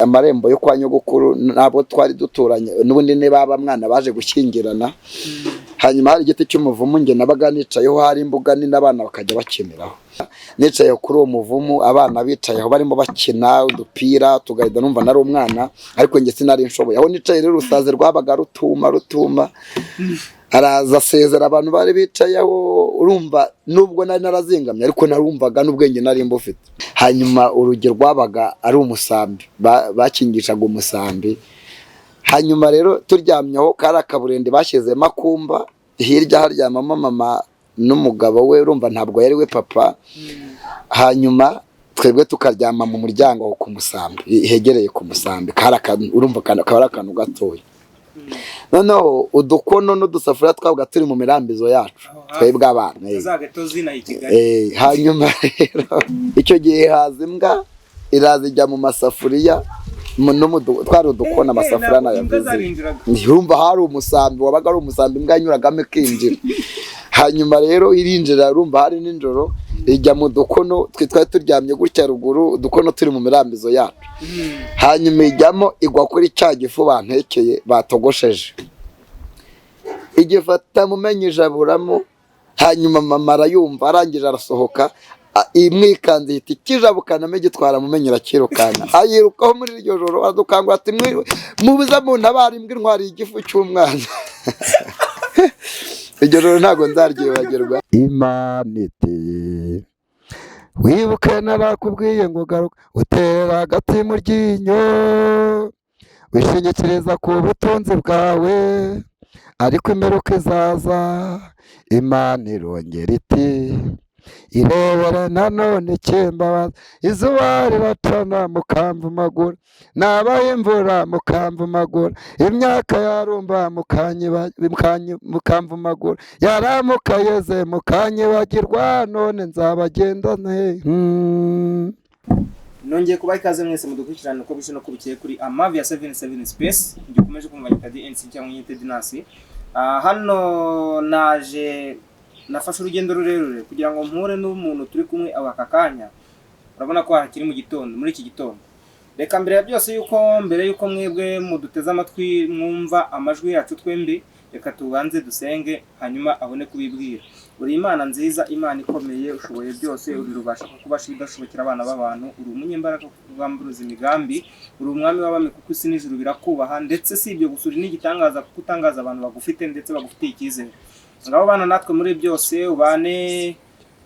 Amarembo yo kwa nyogokuru nabo twari duturanye n'ubundi niba mwana baje gushyingirana. Hanyuma hari igiti cy'umuvumu njye nabaga nicayeho, hari imbuga nini abana bakajya bakiniraho. Nicaye kuri uwo muvumu, abana bicayeho barimo bakina udupira tugahita numva nari umwana, ariko njye sinari nshoboye. Aho nicaye rero urusazi rwabaga rutuma rutuma, araza asezera abantu bari bicayeho. Urumva nubwo nari narazingamye, ariko narumvaga n'ubwenge nari mbufite. Hanyuma urugi rwabaga ari umusambi, bakingishaga umusambi. Hanyuma rero turyamyeho, kari akaburende bashyizemo akumba, hirya haryamamo mama n'umugabo we, urumva ntabwo yari we papa. Hanyuma twebwe tukaryama mu muryango ku musambi, hegereye ku musambi. Kari akantu, urumva kaba ari akantu gatoya. Noneho udukono n'udusafuriya twabaga turi mu mirambizo yacu twebwe abana. Za zina i Kigali. Hanyuma rero icyo gihe haza imbwa, iraza ijya mu masafuriya no mu twari udukono, amasafuriya Ntabwo imbwa nayavuze. zarinjiraga. Urumva hari umusambi, wabaga ari umusambi, imbwa yanyuragamo ikinjira. Hanyuma rero irinjira, urumva hari nijoro, ijya mu dukono twe twari turyamye gutya ruguru, udukono turi mu mirambizo yacu. Hanyuma ijyamo, igwa kuri cya gifu bantekeye batogosheje, igifata mumenye ijaburamo. Hanyuma mama arayumva, arangije arasohoka, imwikanze ihita ikijabukanamo, igitwara mumenye, irakirukanka, ayirukaho muri iryo joro, aradukangura ati: "Mubuze mu ntabara, imbwa intwariye igifu cy'umwana." Iryo joro ntabwo nzaryibagirwa. Imana iti: "Wibuke narakubwiye ngo garuka, utera agati mu ryinyo, wishingikiriza ku butunzi bwawe, ariko imperuka izaza." Imana irongera iti: "Irebere nanone ikimbabaza, izuba riracana mukamvumagura, nabaye imvura mukamvumagura, imyaka yarumba mukamvumagura, yaramuka yeze mukanyibagirwa, none nzabagendane." Nongeye kubaha ikaze mwese mudukurikirana uko bwije no bukeye kuri Amavia 77 Space. Njye ukomeje kumva nyita DNC cyangwa nyite Dinasi. Hano naje nafashe urugendo rurerure kugira ngo mpure n'umuntu turi kumwe aba aka kanya. Urabona ko hakiri mu gitondo, muri iki gitondo. Reka mbere ya byose, yuko mbere yuko mwebwe muduteze amatwi mwumva amajwi yacu twembi, reka tubanze dusenge, hanyuma abone kubibwira. Uri Imana nziza, Imana ikomeye, ushoboye byose, uri rubasha kubasha ibidashobokera abana b'abantu, uri umunyembaraga kugamburuza imigambi, uri umwami w'abami kuko isi n'ijuru birakubaha. Ndetse si ibyo gusa, uri n'igitangaza kuko utangaza abantu bagufite ndetse bagufitiye icyizere. Ngaho bana natwe muri byose, ubane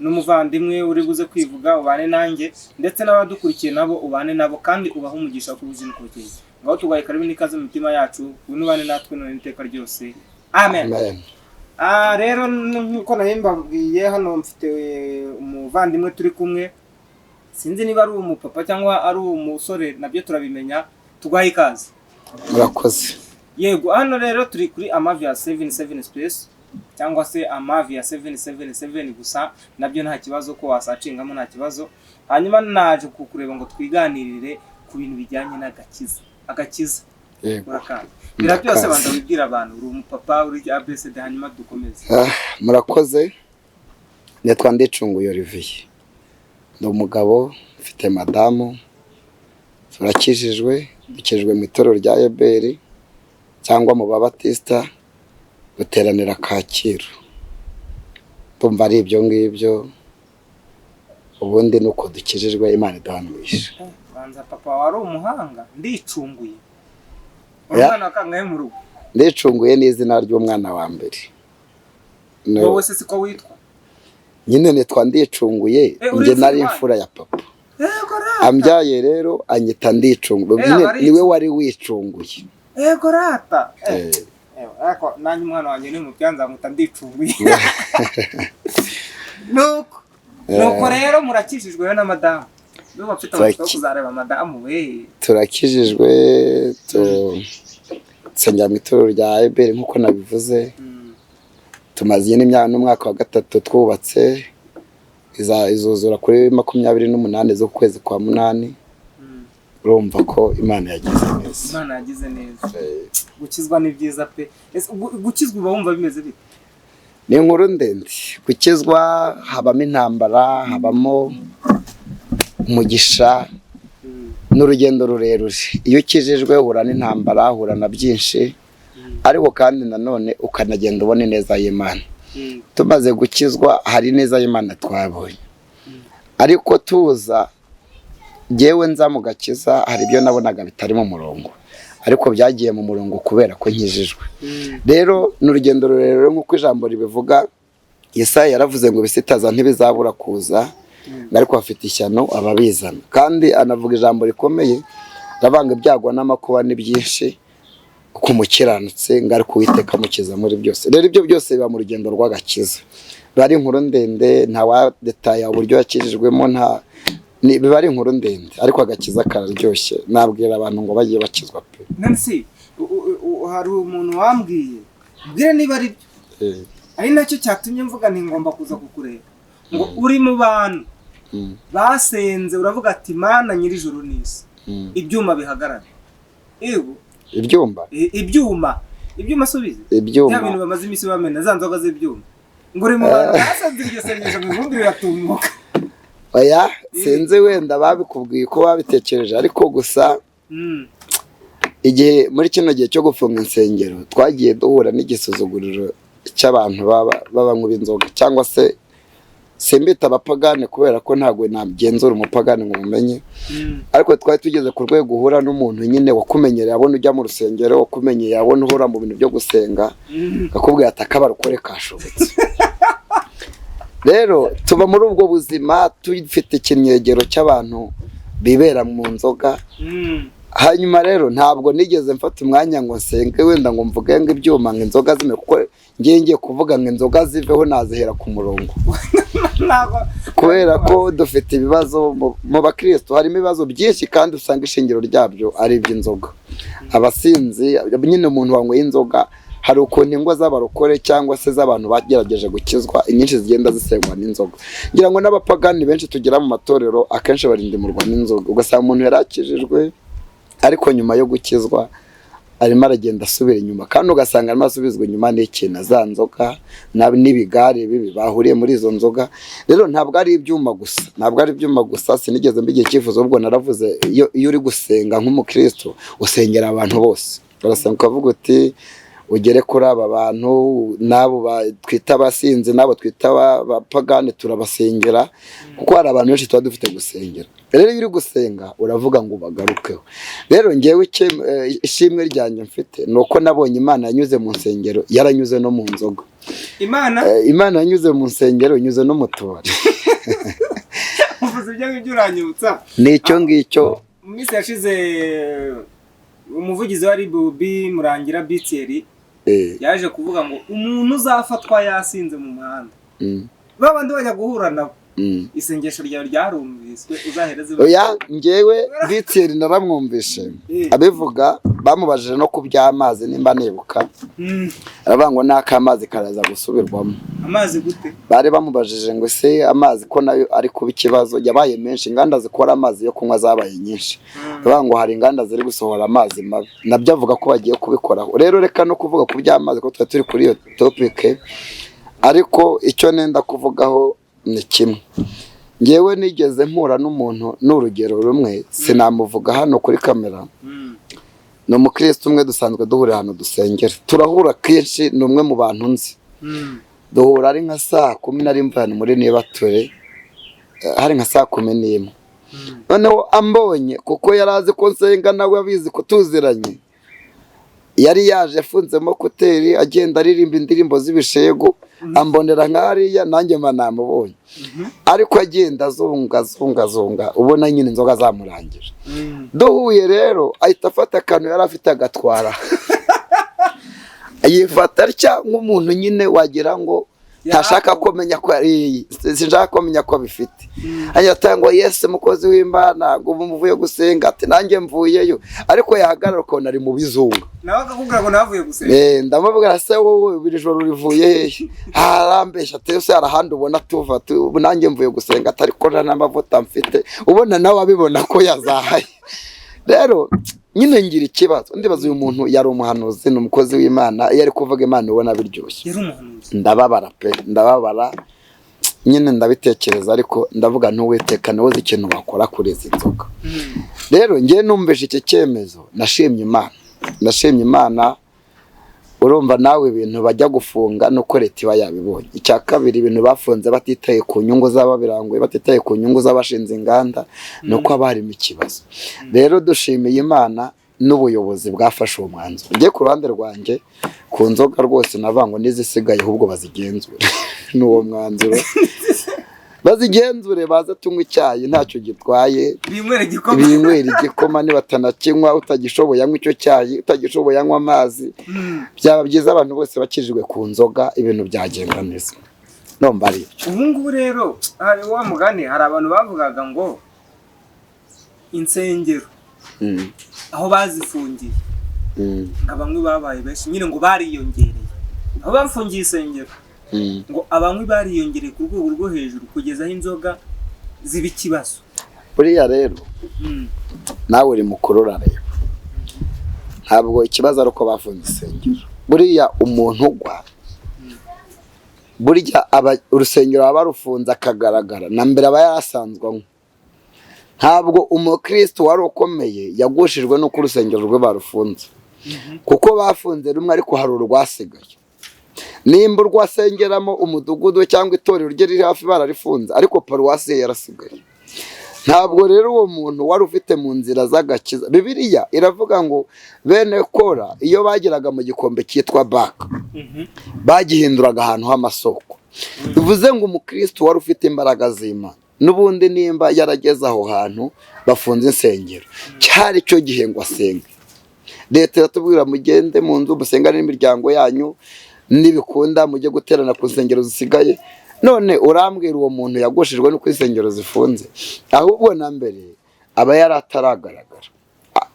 n'umuvandimwe uri buze kwivuga, ubane nanjye ndetse n'abadukurikiye nabo ubane nabo, kandi ubahe umugisha ku buzima bukeye. Ngaho tugaye karibu n'ikaze mu mitima yacu, ngwino ubane natwe none n'iteka ryose, amen. Amen. Rero nk'uko nari mbabwiye, hano mfite umuvandimwe turi kumwe, sinzi niba ari umupapa cyangwa ari umusore, nabyo turabimenya. Tuguhaye ikaze. Murakoze. Yego, hano rero turi kuri Amavia 77 Space cyangwa se Amavia 777 gusa, nabyo nta kibazo ko wasacingamo, nta kibazo. Hanyuma naje kukureba ngo twiganirire ku bintu bijyanye n'agakiza, agakiza. Yego. Urakaza bira byose. Ndakaza. Banza wibwira abantu uri umupapa, uri ABCD, hanyuma dukomeze. Murakoze. Nitwa Ndicunguye Olivier, ndi umugabo, mfite madamu, turakijijwe, dukijwe mu itorero rya Eberi cyangwa mu Babatisita, duteranira Kacyiru. Ndumva ari ibyo ngibyo, ubundi ni uko dukijijwe, Imana iduha umugisha. Banza papa wari umuhanga, Ndicunguye. Uri Ya. umwana wa kangahe mu rugo? Ndicunguye ni izina ry'umwana wa mbere. Wowe se siko witwa? Nyine nitwa Ndicunguye. Uri Njye nari imfura? Imfura ya papa. Yego rata. Ambyaye rero anyita Ndicunguye. Nyine aba ari niwe wari wicunguye. Yego rata. Ariko nanjye umwana wanjye ni umupira nzamuta Ndicunguye. Nuko rero murakijijwe we na madamu. Ndumva mfite amatsiko yo kuzareba madamu we. Turakijijwe, nsengera mu itorero rya Eberi nk'uko nabivuze. Tumaze n'imyaka, n'umwaka wa gatatu twubatse, izuzura kuri 28 z'ukwezi kwa munani. Urumva ko Imana yagize neza. Imana yagize neza. Gukizwa ni byiza pe. Ese gukizwa uba wumva bimeze bite? Ni inkuru ndende. Gukizwa habamo intambara, habamo umugisha. Ni urugendo rurerure. Iyo ukijijwe uhura n'intambara, uhura na byinshi, ariko kandi nanone ukanagenda ubona ineza y'Imana. Tumaze gukizwa hari ineza y'Imana twabonye, ariko tuza ngewe nza mu gakiza hari ibyo nabonaga bitari mu murongo, ariko byagiye mu murongo kubera ko nkijijwe. Rero ni urugendo rurerure nk'uko ijambo ribivuga. Yesaya yaravuze ngo ibisitaza ntibizabura kuza, ariko bafite ishyano ababizana. Kandi anavuga ijambo rikomeye, arabanga ibyago n'amakuba ni byinshi ku mukiranutsi, ngo ariko Uwiteka amukiza muri byose. Rero ibyo byose biba mu rugendo rw'agakiza, biba ari inkuru ndende, ntawadetaya uburyo yakijijwemo, nta biba ari inkuru ndende, ariko agakiza kararyoshye. Nabwira abantu ngo bajye bakizwa pe. Nancy, hari umuntu wambwiye, mbwire niba ari byo, ari nacyo cyatumye mvuga nti ngomba kuza kukureba, ngo uri mu bantu basenze uravuga ati Mana nyir'ijuru n'isi, ibyuma bihagarare. Yego. Ibyumba? Ibyuma subize. Ibyuma. Bya bintu bamaze iminsi bamena, za nzoga z'ibyuma, ngo uri mu bantu basenze iryo sengesho ngo ivumbi riratumuka. Oya, sinzi wenda babikubwiye ko babitekereje, ariko gusa igihe muri kino gihe cyo gufunga insengero twagiye duhura n'igisuzuguriro cy'abantu b'abanywi b'inzoga, cyangwa se simbita abapagani kubera ko ntabwo nagenzura umupagani ngo mumenye, ariko twari tugeze ku rwego uhura n'umuntu nyine wakumenyereye abona ujya mu rusengero, wakumenyereye abona uhora mu bintu byo gusenga, akakubwira ati akabarokore kashobotse. Rero tuba muri ubwo buzima dufite ikinyegero cy'abantu bibera mu nzoga. Hanyuma rero ntabwo nigeze mfata umwanya ngo nsenge wenda ngo mvuge ngo ibyuma, ngo inzoga zime, kuko ngiye ngiye kuvuga ngo inzoga ziveho nazihera ku murongo, kubera ko dufite ibibazo mu bakristo, harimo ibibazo byinshi kandi usanga ishingiro ryabyo ari iby'inzoga. Abasinzi nyine, umuntu wanyweye inzoga, hari ukuntu ingo z'abarokore cyangwa se z'abantu bagerageje gukizwa inyinshi zigenda zisenywa n'inzoga. Ngira ngo n'abapagani benshi tugira mu matorero akenshi barindimurwa n'inzoga, ugasanga umuntu yarakijijwe ariko nyuma yo gukizwa arimo aragenda asubira inyuma, kandi ugasanga arimo asubizwa inyuma n'ikintu za nzoga n'ibigare bibi bahuriye muri izo nzoga. Rero ntabwo ari ibyuma gusa, ntabwo ari ibyuma gusa. Sinigeze mbigira icyifuzo, ahubwo naravuze iyo uri gusenga nk'umukristo usengera abantu bose, urasenga ukavuga uti ugere kuri aba bantu n'abo twita abasinzi n'abo twita abapagani turabasengera, kuko hari abantu benshi tuba dufite gusengera. Rero iyo uri gusenga uravuga ngo bagarukeho. Rero ngewe ishimwe ryanjye mfite ni uko nabonye Imana yanyuze mu nsengero, yaranyuze no mu nzoga. Imana Imana yanyuze mu nsengero, inyuze no mu tubari. Uvuze ibyo ngibyo uranyibutsa. Ni icyo ngicyo. Mu minsi yashize umuvugizi wa RIB Murangira Biteri yaje kuvuga ngo umuntu uzafatwa yasinze mu muhanda, babandi bajya guhura nabo, isengesho ryawe ryarumviswe, uzahereze. Oya, ngewe Biteri naramwumvishe abivuga, bamubajije no ku by'amazi nimba nibuka, aravuga ngo n'akamazi karaza gusubirwamo. Amazi gute? Bari bamubajije ngo ese amazi ko nayo ari kuba ikibazo, yabaye menshi, inganda zikora amazi yo kunywa zabaye nyinshi, bavuga ngo hari inganda ziri gusohora amazi mabi, nabyo avuga ko bagiye kubikoraho. Rero reka no kuvuga ku by'amazi ko twari turi kuri iyo topic, ariko icyo nenda kuvugaho ni kimwe. Ngewe nigeze mpura n'umuntu, n'urugero rumwe sinamuvuga hano kuri kamera, ni umukristo umwe dusanzwe duhurira ahantu dusengera, turahura kenshi, ni umwe mu bantu nzi. Duhura ari nka saa kumi, nari mvuye hano muri Nibature, hari nka saa 11. Noneho ambonye, kuko yari azi ko nsenga nawe abizi ko tuziranye, yari yaje afunzemo écouteurs agenda aririmba indirimbo z'ibishegu, ambonera nk'hariya nanjye mba namubonye, ariko agenda azunga azunga azunga, ubona nyine inzoga zamurangije. Duhuye rero ahita afata akantu yari afite agatwara, yifata atya nk'umuntu nyine wagira ngo ntashaka kumenya ko sinshaka kumenya ko abifite. Hanyuma ngo Yesu mukozi w'Imana, ngo ubu muvuye gusenga, ati nanjye mvuyeyo, ariko yahagarara ukabona ari mu bizunga. Nawe akakubwira ngo navuye gusenga. Ndamubwira se wowe buri joro rivuye hehe? Arambeshya ati ese hari ahandi ubona tuva, ubu nanjye mvuye gusenga, atari ko nta n'amavuta mfite, ubona nawe abibona ko yazahaye. Rero nyine ngira ikibazo, ndibaza uyu muntu yari umuhanuzi, ni umukozi w'Imana, iyo ari kuvuga Imana ubona biryoshye. Yari umuhanuzi. Ndababara pe, ndababara. Nyine ndabitekereza, ariko ndavuga ntuwiteka niwe uzi ikintu wakora kuri izi nzoga. Rero njye numvise iki cyemezo, nashimye Imana, nashimye Imana. Urumva nawe, ibintu bajya gufunga nuko leta iba yabibonye. Icya kabiri, ibintu bafunze batitaye ku nyungu z'ababiranguye, batitaye ku nyungu z'abashinze inganda, ni uko haba harimo ikibazo. Rero dushimiye Imana n'ubuyobozi bwafashe uwo mwanzuro. Njye ku ruhande rwanjye, ku nzoga rwose navuga ngo n'izisigaye ahubwo bazigenzure, ni uwo mwanzuro, bazigenzure, baze tunywe icyayi, ntacyo gitwaye. Binywera igikoma. Binywera igikoma, nibatanakinywa, utagishoboye anywa icyo cyayi, utagishoboye anywa amazi. Byaba byiza abantu bose bakijijwe ku nzoga, ibintu byagenda neza. Ndumva ari ibyo. Ubu ngubu rero hari wa mugani, hari abantu bavugaga ngo insengero aho bazifungiye ngo abanywi babaye benshi nyine, ngo bariyongereye aho bafungiye insengero, ngo abanywi bariyongereye ku rwego rwo hejuru kugeza aho inzoga ziba ikibazo. Buriya rero nawe uri mukuru, urareba, ntabwo ikibazo ari uko bafunze insengero. Buriya umuntu ugwa, burya urusengero baba barufunze akagaragara, na mbere aba yarasanzwe anywa. Ntabwo umukristo wari ukomeye yagushijwe n'uko urusengero rwe barufunze, kuko bafunze rumwe ariko hari urwasigaye. Nimba urwasengeramo umudugudu cyangwa itorero rye riri hafi bararifunze, ariko paruwasi ye yarasigaye. Ntabwo rero uwo muntu wari ufite mu nzira z'agakiza. Bibiliya iravuga ngo bene Kora iyo bageraga mu gikombe cyitwa Baka, bagihinduraga ahantu h'amasoko. Bivuze ngo umukristo wari ufite imbaraga z'Imana n'ubundi, nimba yarageze aho hantu bafunze insengero, cyari cyo gihe ngo asenge. Leta iratubwira: mugende mu nzu musengane n'imiryango yanyu, nibikunda mujye guterana ku nsengero zisigaye. None urambwira uwo muntu yagushijwe n'uko insengero zifunze? Ahubwo na mbere aba yari ataragaragara.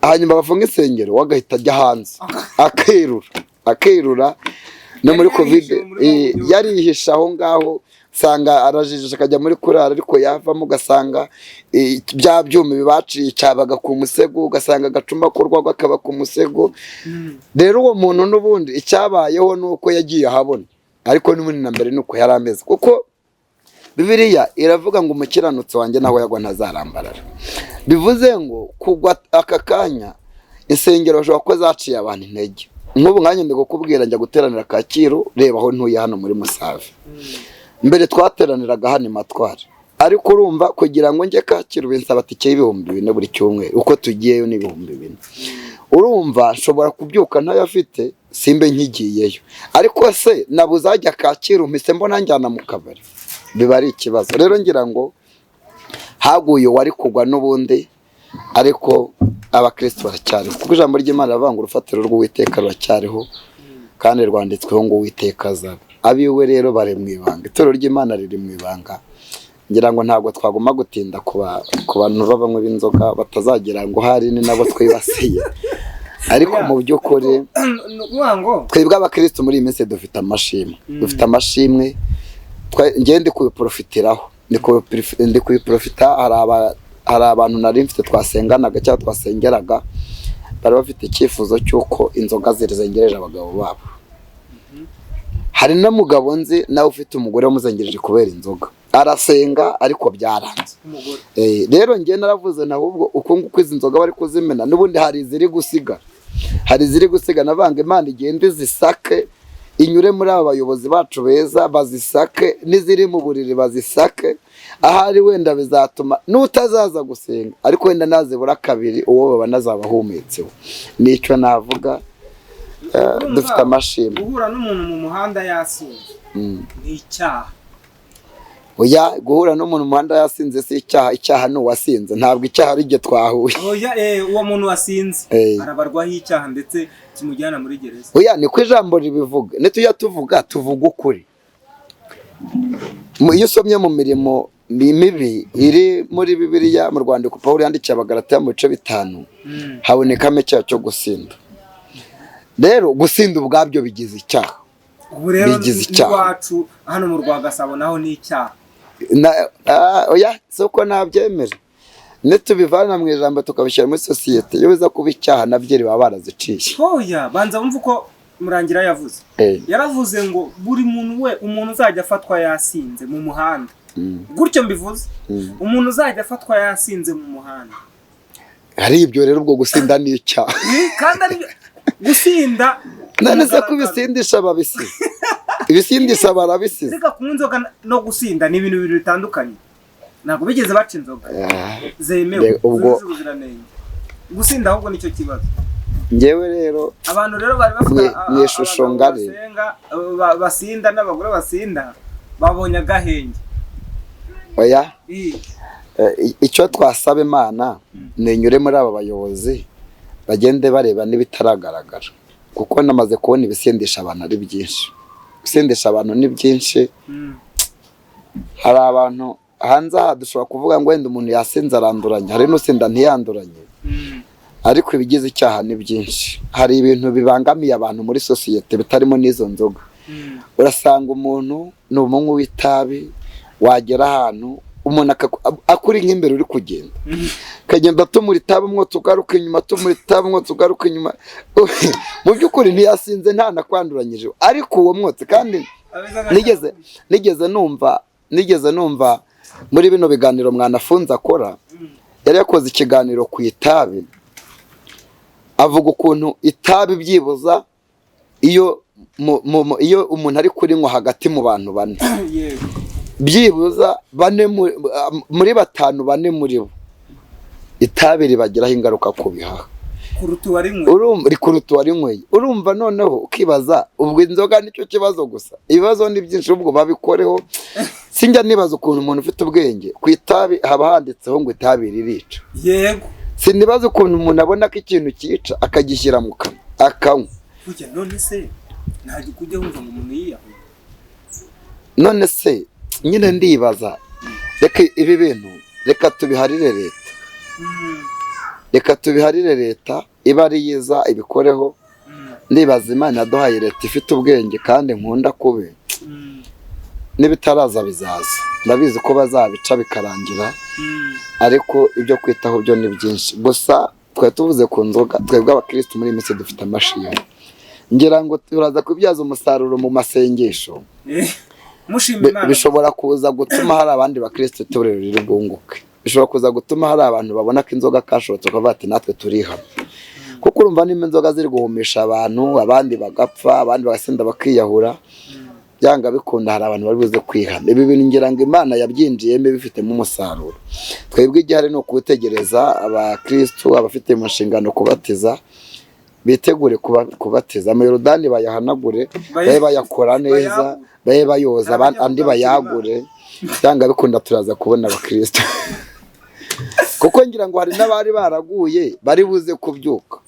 Hanyuma bafunga insengero, we agahita ajya hanze akirura, akirura no muri Yari Covid. yarihishe muri ubu buryo. Yarihishe aho ngaho, usanga arajijisha akajya muri korari, ariko yavamo ugasanga bya byuma bibaciye cyabaga ku musego, ugasanga agacuma k'urwagwa kaba ku musego. Rero uwo muntu n'ubundi icyabayeho ni uko yagiye ahabona, ariko n'ubundi na mbere ni uko yari ameze, kuko Bibiliya iravuga ngo umukiranutsi wanjye nawe yagwa ntazarambarara. Bivuze ngo kugwa aka kanya, insengero bashobora kuba zaciye abantu intege. Nk'ubu nkanjye ndi kukubwira, njya guteranira Kacyiru, reba aho ntuye hano muri Musave. Mbere twateraniraga hano i Matwara, ariko urumva kugira ngo njye Kacyiru binsaba tike y'4000 buri cyumweru. Uko tugiyeyo ni 4000. Urumva nshobora kubyuka ntayafite, simbe nkigiyeyo. Ariko se nabuze ajya Kacyiru, mpise mbona njyana mu kabari, biba ari ikibazo. Rero ngira ngo haguye uwari kugwa n'ubundi, ariko abakristo baracyariho, kuko ijambo ry'Imana riravuga ngo urufatiro rw'Uwiteka ruracyariho kandi rwanditsweho ngo Uwiteka azaba abiwe. Rero bari mu ibanga, itorero ry'Imana riri mu ibanga. Ngira ngo ntabwo twagomba gutinda ku bantu b'abanywi b'inzoga, batazagira ngo hari ni nabo twibasiye, ariko mu by'ukuri Ni ukuvuga ngo twebwe abakristo muri iyi minsi dufite amashimwe, dufite amashimwe. Njye ndi kubiprofitiraho, ndi kubiprofita. Hari abantu nari mfite twasenganaga cyangwa twasengeraga, bari bafite icyifuzo cy'uko inzoga zizengereje abagabo babo. Hari n'umugabo nzi nawe ufite umugore wamuzengereje kubera inzoga, arasenga ariko byaranze. Umugore. Rero njye naravuze, ahubwo uko nguko izi nzoga bari kuzimena, n'ubundi hari iziri gusiga, hari iziri gusiga. Navanga Imana igende izisake, inyure muri aba bayobozi bacu beza, bazisake, n'iziri mu buriri bazisake. Ahari wenda bizatuma n'utazaza gusenga, ariko wenda nazibura kabiri, uwo babona azaba ahumetseho. Nicyo navuga. Dufite amashimwe. Guhura n'umuntu mu muhanda yasinze ni icyaha. Oya, guhura n'umuntu mu muhanda yasinze si icyaha. Icyaha ni uwasinze, ntabwo icyaha ari igihe twahuye. Oya, uwo muntu wasinze arabarwaho icyaha, ndetse kimujyana muri gereza. Oya, niko ijambo ribivuga. Nitujya tuvuga, tuvuga ukuri. Iyo usomye mu mirimo mibi iri muri Bibiliya, mu rwandiko Pawulo yandikiye Abagalatiya mu bice 5, habonekamo icyaha cyo gusinda. Rero gusinda ubwabyo bigize icyaha. Ubu rero Bigize icyaha. n'iwacu hano mu Rwagasabo naho ni icyaha. Oya, si uko nabyemera. Nitubivana mu ijambo tukabishyira muri sosiyete, iyo biza kuba icyaha nabyo baba baraziciye. Oya, banza wumve uko Murangira yavuze. Yaravuze ngo buri muntu we, umuntu uzajya afatwa yasinze mu muhanda Gutyo mbivuze, umuntu uzajya afatwa yasinze mu muhanda. Hari ibyo rero, ubwo gusinda ni icyaha. Kandi ari gusinda. None se ko Mugaragaro. ibisindisha babisize, ibisindisha barabisize. Reka, kunywa inzoga no gusinda ni ibintu bibiri bitandukanye. Ntabwo bigeze baca inzoga zemewe zujuje ubuziranenge. Gusinda ahubwo nicyo kibazo. Njyewe rero Abantu rero bari bafite Mu ishusho abagabo ngari. basenga, basinda n'abagore basinda babonye agahenge. Oya. Icyo twasaba Imana ni inyure muri aba bayobozi, bagende bareba n'ibitaragaragara, kuko namaze kubona ibisindisha abantu ari byinshi. Gusindisha abantu ni byinshi. Hari abantu hanze aha dushobora kuvuga ngo wenda umuntu yasinze aranduranye, hari n'usinda ntiyanduranye. Ariko ibigize icyaha ni byinshi. Hari ibintu bibangamiye abantu muri sosiyete bitarimo n'izo nzoga. Urasanga umuntu ni umunywi w'itabi, wagera ahantu umuntu akuri nk'imbere uri kugenda, akagenda atumura itabi, umwotsi ugaruka inyuma, atumura itabi, umwotsi ugaruka inyuma. Mu by'ukuri ntiyasinze, ntanakwanduranyije, ariko uwo mwotsi kandi Ameze nka nigeze numva muri bino biganiro Mwanafunze akora, yari yakoze ikiganiro ku itabi, avuga ukuntu itabi byibuza iyo iyo umuntu ari kurinywa hagati mu bantu bane, byibuza bane muri batanu, bane muri bo itabi ribagiraho ingaruka ku bihaha. Kuruta uwarinyweye. Urumva rikuruta uwarinyweye. Urumva noneho ukibaza, ubwo inzoga nicyo kibazo gusa? Ibibazo ni byinshi, ubwo babikoreho. Sinjya nibaza ukuntu umuntu ufite ubwenge, ku itabi haba handitseho ngo itabi ririca. Sinibaza ukuntu umuntu abona ko ikintu cyica akagishyira mu kanwa akanywa. Burya none se ntabwo kujya wumva ngo umuntu yiyahuye? None se nyine ndibaza, reka ibi bintu reka tubiharire leta. Reka tubiharire leta, iba ari yiza ibikoreho. Ndibaza Imana yaduhaye leta ifite ubwenge kandi nkunda kube. N'ibitaraza bizaza, ndabizi ko bazabica bikarangira. Ariko ibyo kwitaho byo ni byinshi. Gusa twari tuvuze ku nzoga. Twebwe abakirisitu muri iyi minsi dufite amashimwe, ngira ngo turaza kubyaza umusaruro mu masengesho. Mushima Imana. Bishobora kuza gutuma hari abandi bakirisitu itorero riri bwunguke. Bishobora kuza gutuma hari abantu babona ko inzoga kashobotse, bakavuga ati natwe turihana. Kuko urumva nimba inzoga ziri guhumisha abantu, abandi bagapfa, abandi bagasinda bakiyahura, byanga bikunda hari abantu bari buze kwihana. Ibi bintu ngira ngo Imana yabyinjiyemo bifitemo umusaruro. Twebwe igihari ni ukuwutegereza. Abakirisitu, abafite mu nshingano kubatiza, bitegure kubatiza amayorodani, bayahanagure, babe bayakora neza, babe bayoza, andi bayagure. Byanga bikunda turaza kubona abakirisitu, kuko ngira ngo hari n'abari baraguye bari buze kubyuka,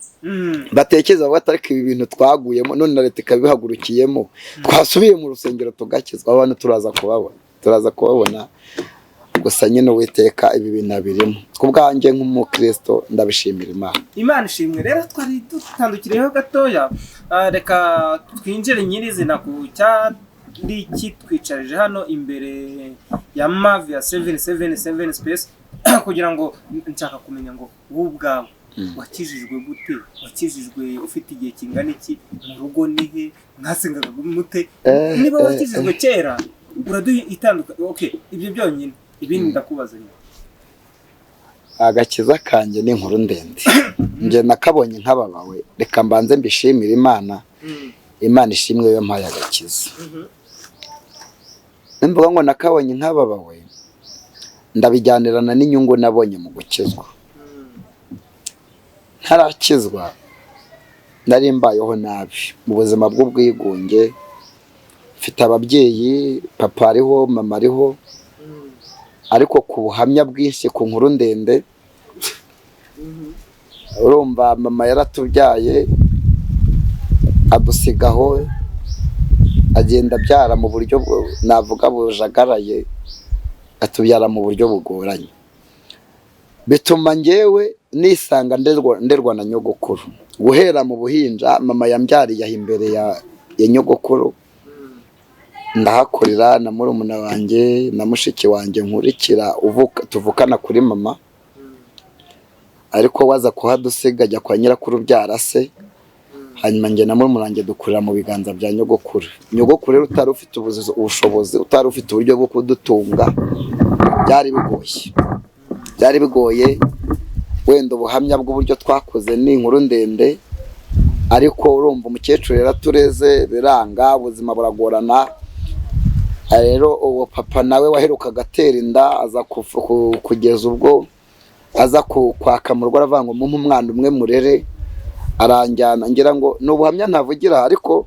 batekereza bavuga ati ariko ibi bintu twaguyemo, none na leta ikabihagurukiyemo, twasubiye mu rusengero tugakizwa. Abantu turaza kubabona, turaza kubabona. Gusa nyine Uwiteka ibi bintu abirimo. Ku bwanjye nk'umukristo ndabishimira Imana. Imana ishimwe. Rero twari dutandukiriyeho gatoya. Reka twinjire nyirizina ku cyari kitwicarije hano imbere ya Mavia 777 Space, kugira ngo nshaka kumenya ngo wowe ubwawe wakijijwe gute? Wakijijwe ufite igihe kingana iki? Mu rugo ni he? Mwasengaga mute? Niba wakijijwe kera, uraduha itanduka. Okay, ibyo byonyine, ibindi ndakubaza nyuma. Agakiza kanjye ni inkuru ndende. Njye nakabonye nkababawe. Reka mbanze mbishimire Imana. Imana ishimwe yo mpaye agakiza. Nimvuga ngo nakabonye nkababawe, ndabijyanirana n'inyungu nabonye mu gukizwa. Ntarakizwa nari mbayeho nabi mu buzima bw'ubwigunge. Mfite ababyeyi, papa ariho, mama ariho, ariko ku buhamya bwinshi, ku nkuru ndende, urumva mama yaratubyaye adusigaho, agenda abyara mu buryo navuga bujagaraye, atubyara mu buryo bugoranye, bituma njyewe nisanga nderwa na nyogokuru guhera mu buhinja. Mama yambyariye aho imbere ya nyogokuru, ndahakorera na murumuna wanjye na mushiki wanjye nkurikira uvuka, tuvukana kuri mama, ariko waza kuhadusiga ajya kwa nyirakuru ubyara se. Hanyuma njye na murumuna wanjye dukurira mu biganza bya nyogokuru. Nyogokuru rero utari ufite ubushobozi, utari ufite uburyo bwo kudutunga, byari bigoye, byari bigoye. Wenda ubuhamya bw'uburyo twakoze ni inkuru ndende, ariko urumva umukecuru yaratureze biranga, ubuzima buragorana. Rero uwo papa nawe waherukaga atera inda aza kugeza ubwo aza kwaka mu rugo, aravuga ngo mumpe umwana umwe murere, aranjyana. Ngira ngo ni ubuhamya ntavugira, ariko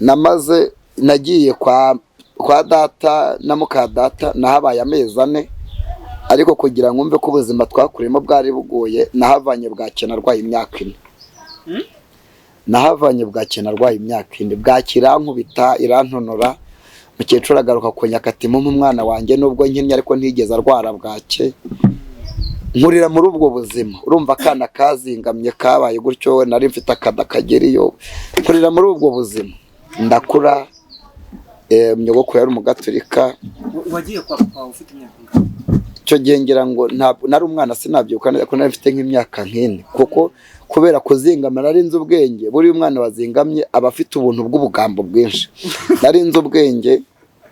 namaze nagiye kwa data na muka data, nahabaye amezi 4. Ariko kugira ngo mve ko ubuzima twakuriyemo bwari bugoye, nahavanye bwake narwaye imyaka 4. Nahavanye bwake narwaye imyaka 4, bwaki irankubita irantonora. Mukecuru agaruka kunyaka ati mumpe umwana wanjye, nubwo nkinnye ariko ntigeze arwara bwake. Nkurira muri ubwo buzima, urumva akana kazingamye kabaye gutyo, nari mfite akada kageriyo. Nkurira muri ubwo buzima ndakura. Nyogokuru yari umugaturika. Wagiye kwa papa ufite imyaka ingana? Icyo gihe ngira ngo ntabwo nari umwana, sinabyibuka neza ko nari mfite nk'imyaka nk'ine, kuko kubera kuzingama nari nzi ubwenge. Buriya umwana wazingamye aba afite ubuntu bw'ubugambo bwinshi. Nari nzi ubwenge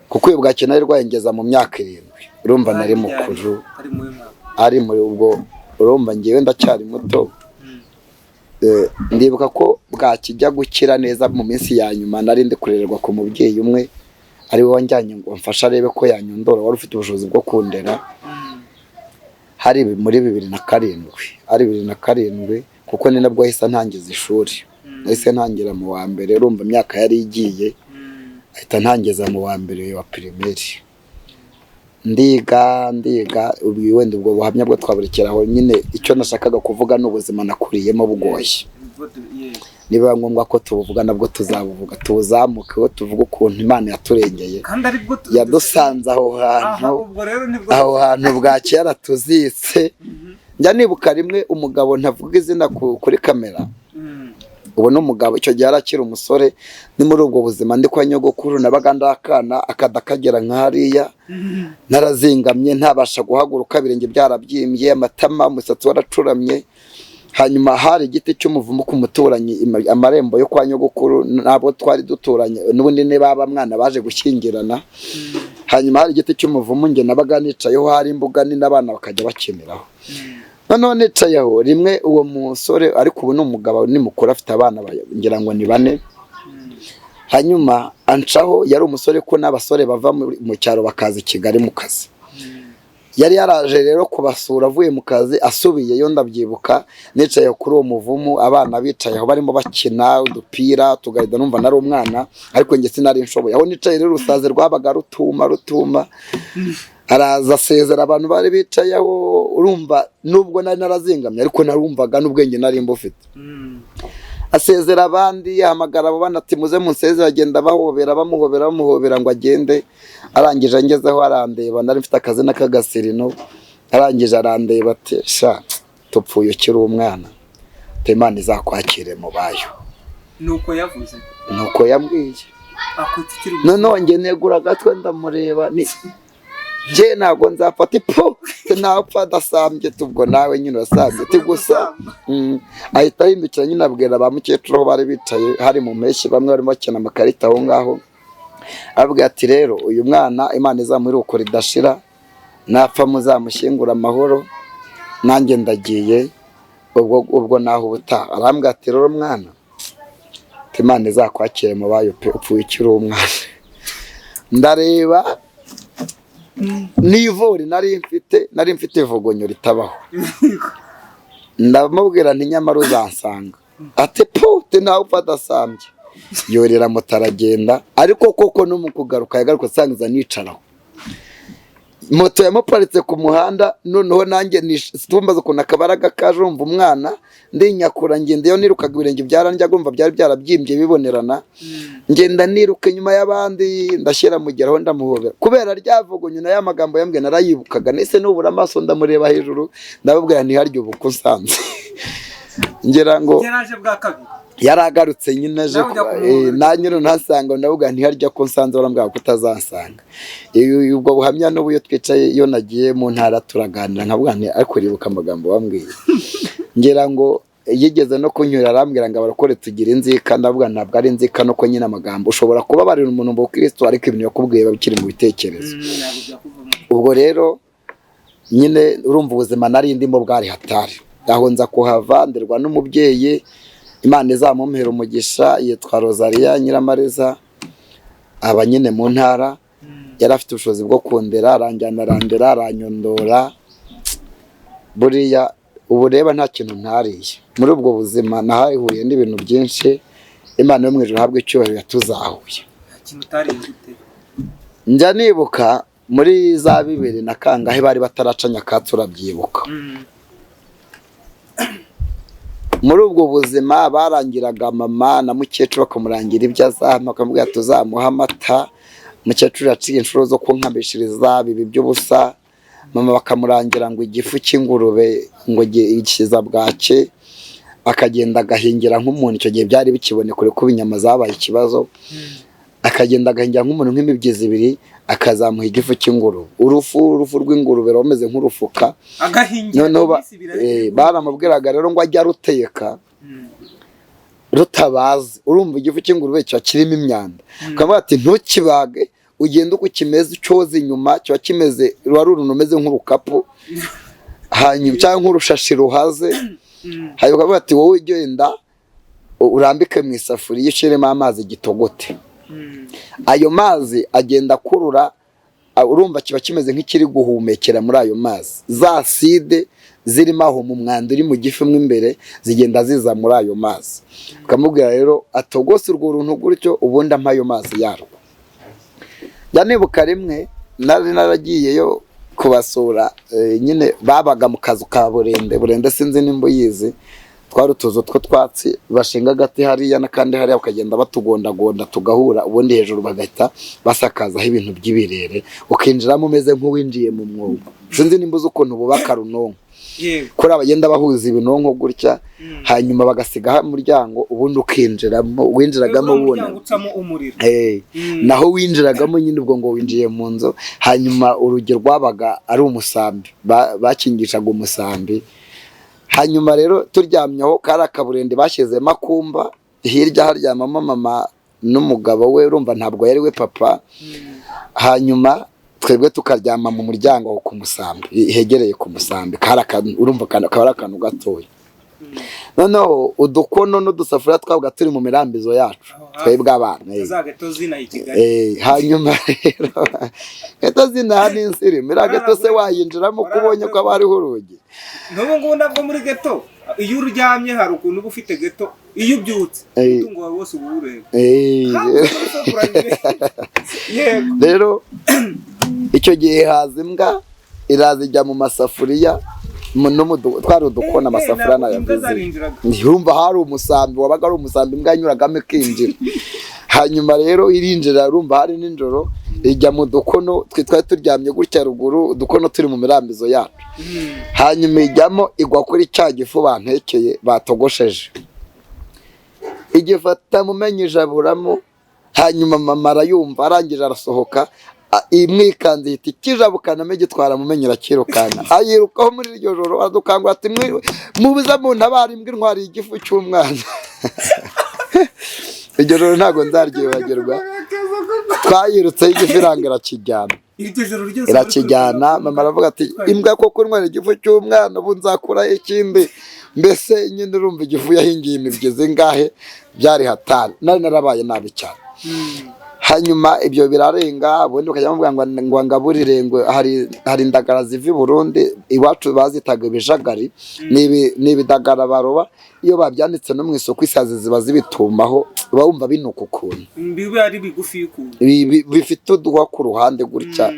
kuko iyo bwake nari rwaye ngeza mu myaka 7, urumva nari mukuru. Ari muri mwaka? Ari muri ubwo, urumva ngewe ndacyari muto. Ndibuka ko bwakijya gukira neza mu minsi ya nyuma, nari ndi kurererwa ku mubyeyi umwe ari we wanjyanye ngo mfashe arebe ko yanyondora, wari ufite ubushobozi bwo kundera. Hari muri 2007, ari 2007, kuko ni nabwo yahise ntangiza ishuri. Nahise ntangira mu wa mbere, urumva imyaka yari igiye, ahita ntangiza mu wa mbere wa primaire. Ndiga, ndiga. Ubu wenda ubwo buhamya bwo twaburekeraho nyine. Icyo nashakaga kuvuga ni ubuzima nakuriyemo bugoye. Niba ngombwa ko tubuvuga nabwo tuzabuvuga, tubuzamukeho, tuvuge ukuntu Imana yaturengeye, kandi aribwo yadusanze aho Aha, hantu. Ubwo rero nibwo Aho hantu bwaki yaratuzitse. Njya nibuka rimwe umugabo ntavuga izina kuri kamera, ubu ni umugabo, icyo gihe arakiri umusore. Ni muri ubwo buzima ndi kwa nyogokuru, nabaga ndakana akada kagera nka hariya, narazingamye, ntabasha guhaguruka, ibirenge byarabyimbye, amatama, umusatsi waracuramye. Hanyuma hari igiti cy'umuvumu ku muturanyi, amarembo yo kwa nyogokuru, nabo twari duturanye n'ubundi ni baba mwana baje gushyingirana. Hanyuma hari igiti cy'umuvumu njye nabaga nicayeho, hari imbuga nini abana bakajya bakiniraho. Noneho nicaye aho rimwe, uwo musore, ariko ubu ni umugabo, ni mukuru, afite abana ngira ngo ni 4. Hanyuma ancaho, yari umusore ko n'abasore bava mu cyaro bakaza i Kigali mu kazi. Yari yaraje rero kubasura avuye mu kazi, asubiyeyo. Ndabyibuka nicaye kuri uwo muvumu, abana bicaye aho barimo bakina udupira tugahita, numva nari umwana ariko njye sinari nshoboye. Aho nicaye rero urusazi rwabaga rutuma rutuma. Araza asezera abantu bari bicaye aho. Urumva nubwo nari narazingamye ariko narumvaga n'ubwenge nari mbufite. Asezera abandi, ahamagara abo bana ati muze munsezere, agenda bahobera, bamuhobera, bamuhobera ngo agende. Arangije angezeho arandeba, nari mfite akazina k'agasirino. Arangije arandeba ati sha tupfuye ukiri umwana, ati Imana izakwakire mu bayo. Nuko yavuze? Nuko yambwiye. Akwita ukiri Noneho njye negura agatwe ndamureba, ni njye ntabwo nzapfa. Ati pu, ntapfa adasambye, tubwo nawe nyine urasambye. Ati gusa ahita ahindukira nyine abwira ba mukecuru aho bari bicaye, hari mu mpeshyi, bamwe barimo bakina amakarita aho ngaho. Ababwira ati rero uyu mwana Imana izamuhe iruhuko ridashira, napfa muzamushyingura amahoro, nanjye ndagiye, ubwo naho ubutaha. Arambwira ati rero mwana, ati Imana izakwakire mu bayo pe, upfuye ukiri umwana. Ndareba n'ivuri nari mfite ivogonyo ritabaho. Ndamubwira nti nyamara uzansanga. Ati pu, nawe upfa adasambye. Yorera moto aragenda, ariko koko no mu kugaruka yagaruka asangiza nicaraho, moto yamuparitse ku muhanda. Noneho nanjye tumbaza ukuntu akabaraga kaje, urumva umwana, ndinyakura ngenda. Iyo nirukaga ibirenge byarandyaga, urumva byari byarabyimbye bibonerana. Ngenda niruka inyuma y'abandi, ndashyira mugeraho ndamuhobera, kubera ryavugunye na ya magambo yambwiye narayibukaga. Nahise nubura amaso ndamureba hejuru, ndababwira ntiharya ubu ko nsanze ngira ngo Yaraje bwa kabiri? Yaragarutse nyine aje. Nawe ujya kumuhobera. Nanjye ntasanga, ndavuga ntiharya ko nsanze, barambwira ko utazansanga. Ubwo buhamya n'ubu iyo twicaye, iyo nagiye mu ntara turaganira, nkavuga nti ariko uribuka amagambo wambwiye? Ngira ngo Yigeze no kunyura arambwira ngo abarokore tugira inzika. Ndavuga ntabwo ari inzika, nuko nyine amagambo ushobora kubabarira umuntu mu bukristo, ariko ibintu yakubwiye biba bikiri mu bitekerezo. Ntabwo byakuvamo. Ubwo rero nyine urumva ubuzima nari ndimo bwari hatari. Aho nza kuhava nderwa n'umubyeyi, Imana izamumpera umugisha, yitwa Rosalia Nyiramariza, aba nyine mu ntara. Yari afite ubushobozi bwo kundera, aranjyana arandera aranyondora. Buriya ubu reba nta kintu ntariye muri ubwo buzima, nahahuriye n'ibintu byinshi. Imana yo mu ijuru ihabwe icyubahiro yatuzahuye. Nta kintu utariye gute? Njya nibuka muri za bibiri na kangahe bari bataraca nyakatsi, urabyibuka? Muri ubwo buzima barangiraga mama na mukecuru, bakamurangira ibyo azampa, bakamubwira tuzamuha amata. Mukecuru yaciye inshuro zo kunkabishiriza bibi by'ubusa. Mama bakamurangira ngo igifu cy'ingurube ngo gikiza bwake, akagenda agahingira nk'umuntu. Icyo gihe byari bikiboneka kuko inyama zabaye ikibazo. Akagenda agahingira nk'umuntu nk'imibyizi ibiri, akazamuha igifu cy'ingurube, urufu rw'ingurube rumeze nk'urufuka. Agahingira Noneho iminsi ibiri ariko baramubwiraga rero ngo ajye aruteka rutabaze. Urumva igifu cy'ingurube kiba kirimo imyanda, ukavuga ati ntukibage, ugende uko kimeze ucyoza inyuma. Kiba kimeze, ruba ari uruntu rumeze nk'urukapu hanyuma cyangwa nk'urushashi ruhaze. Hanyuma ukavuga ati wowe ugenda urambike mu isafuriya, ushyiremo amazi gitogote. Ayo mazi agenda akurura, urumva kiba kimeze nk'ikiri guhumekera muri ayo mazi. Za side zirimo aho mu mwanda uri mu gifu mo imbere zigenda ziza muri ayo mazi. Ukamubwira rero atogose urwo runtu gutyo, ubundi ampa ayo mazi yarwo. Njya nibuka rimwe nari naragiyeyo kubasura, nyine babaga mu kazu ka burende. Burende sinzi nimba uyizi, twari utuzu tw'utwatsi bashinga agati hariya n'akandi hariya, bakagenda batugondagonda tugahura, ubundi hejuru bagahita basakazaho ibintu by'ibirere, ukinjiramo umeze nk'uwinjiye mu mwobo. Sinzi nimba uzi ukuntu bubaka runonko. Yego. Kuri abagenda bahuza ibinonko gutya, hanyuma bagasigaho umuryango, ubundi ukinjiramo, winjiragamo Uriya ubona muryango ucamo umuriro. Naho winjiragamo nyine ubwo ngo winjiye mu nzu. Hanyuma urugi rwabaga ari umusambi, bakingishaga umusambi. Hanyuma rero turyamye aho, kari akaburende bashyizemo akumba, hirya haryamamo mama n'umugabo we, urumva ntabwo yari we papa. Hanyuma twebwe tukaryama mu muryango aho ku musambi, hegereye ku musambi. Kari akantu, urumva kaba ari akantu gatoya. Noneho udukono n'udusafuriya twabaga turi mu mirambizo yacu Aho hafi. twebwe abana. Za geto zina i Kigali. Hanyuma rero geto zinaha n'insirimu, iriya geto se wayinjiramo uko ubonye ko haba hariho urugi? N'ubu ngubu nabwo muri geto iyo uryamye hari ukuntu uba ufite geto, iyo ubyutse umutungo wawe wose uba uwureba. Yego. Rero icyo gihe haza imbwa, iraza ijya mu masafuriya no mu twari udukona, amasafuriya Ntabwo imbwa nayavuze. zarinjiraga. Urumva hari umusambi, wabaga ari umusambi imbwa yanyuragamo ikinjira. Hanyuma rero irinjira, urumva hari nijoro, ijya mu dukono twe twari turyamye gutya ruguru, udukono turi mu mirambizo yacu. Hanyuma ijyamo, igwa kuri cya gifu bantekeye batogosheje, igifata mumenye ijaburamo. Hanyuma mama arayumva, arangije arasohoka, imwikanze ihita ikijabukanamo, igitwara mumenye, irakirukanka, ayirukaho muri iryo joro, aradukangura ati mubuze mu ntabara, imbwa intwariye igifu cy'umwana. Iryo joro ntabwo nzaryibagirwa, twayirutseho igifu iranga irakijyana. Iryo joro ryose? Irakijyana. Mama aravuga ati imbwa koko intwara igifu cy'umwana, ubu nzakuraho ikindi. Mbese nyine urumva igifu yahingiye imibyizi ingahe, byari hatari, nari narabaye nabi cyane. Hanyuma ibyo birarenga, ubundi bakajya bavuga ngo ngaburire, ngo hari indagara ziva i Burundi, iwacu bazitaga ibijagari. Ni ibidagara baroba, iyo babyanitse no mu isoko isazi ziba zibitumaho, uba wumva binuka ukuntu. Biba ari bigufi ukuntu. Bifite uduhwa ku ruhande gutya,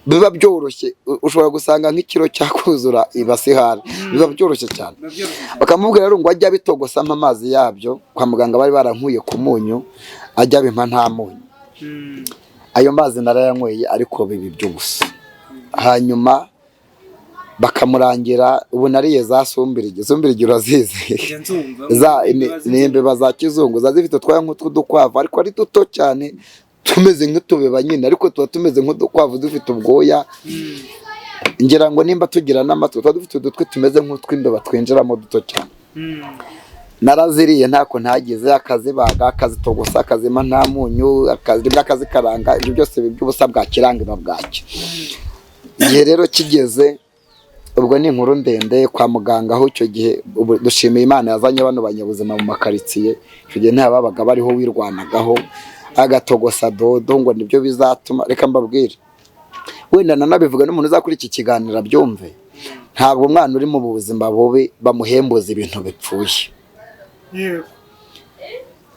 biba byoroshye, ushobora gusanga nk'ikiro cyakuzura ibasi hari, biba byoroshye cyane. Biba byoroshye. Bakamubwira rero ngo ajye abitogosamo amazi yabyo. Kwa muganga bari barankuye ku munyu, ajya abimpa nta munyu. Ayo mazi narayanyweye ariko biba iby'ubusa. Hanyuma bakamurangira, ubu nariye za sumbirigi. Sumbirigi urazizi? Njya nzumva. Ni imbeba za kizungu, ziba zifite utwoya nk'utw'udukwavu ariko ari duto cyane, tumeze nk'utubeba nyine, ariko tuba tumeze nk'udukwavu dufite ubwoya. Ngira ngo nimba tugira n'amatwi, tuba dufite udutwi tumeze nk'utw'imbeba twinjiramo duto cyane. Naraziriye ntako ntagize, akazibaga, akazitogosa, akazima nta munyu, rimwe akazikaranga, ibyo byose by'ubusa bwa kiranga iba bwacyo. Igihe rero kigeze, ubwo ni inkuru ndende kwa muganga, aho icyo gihe ubu dushimiye Imana yazanye bano banyabuzima mu makaritsiye. Icyo gihe nta babaga bariho, wirwanagaho agatogosa dodo ngo nibyo bizatuma. Reka mbabwire, wenda nanabivuga n'umuntu uzakora iki kiganiro abyumve, ntabwo umwana uri mu buzima bubi bamuhembuza ibintu bipfuye.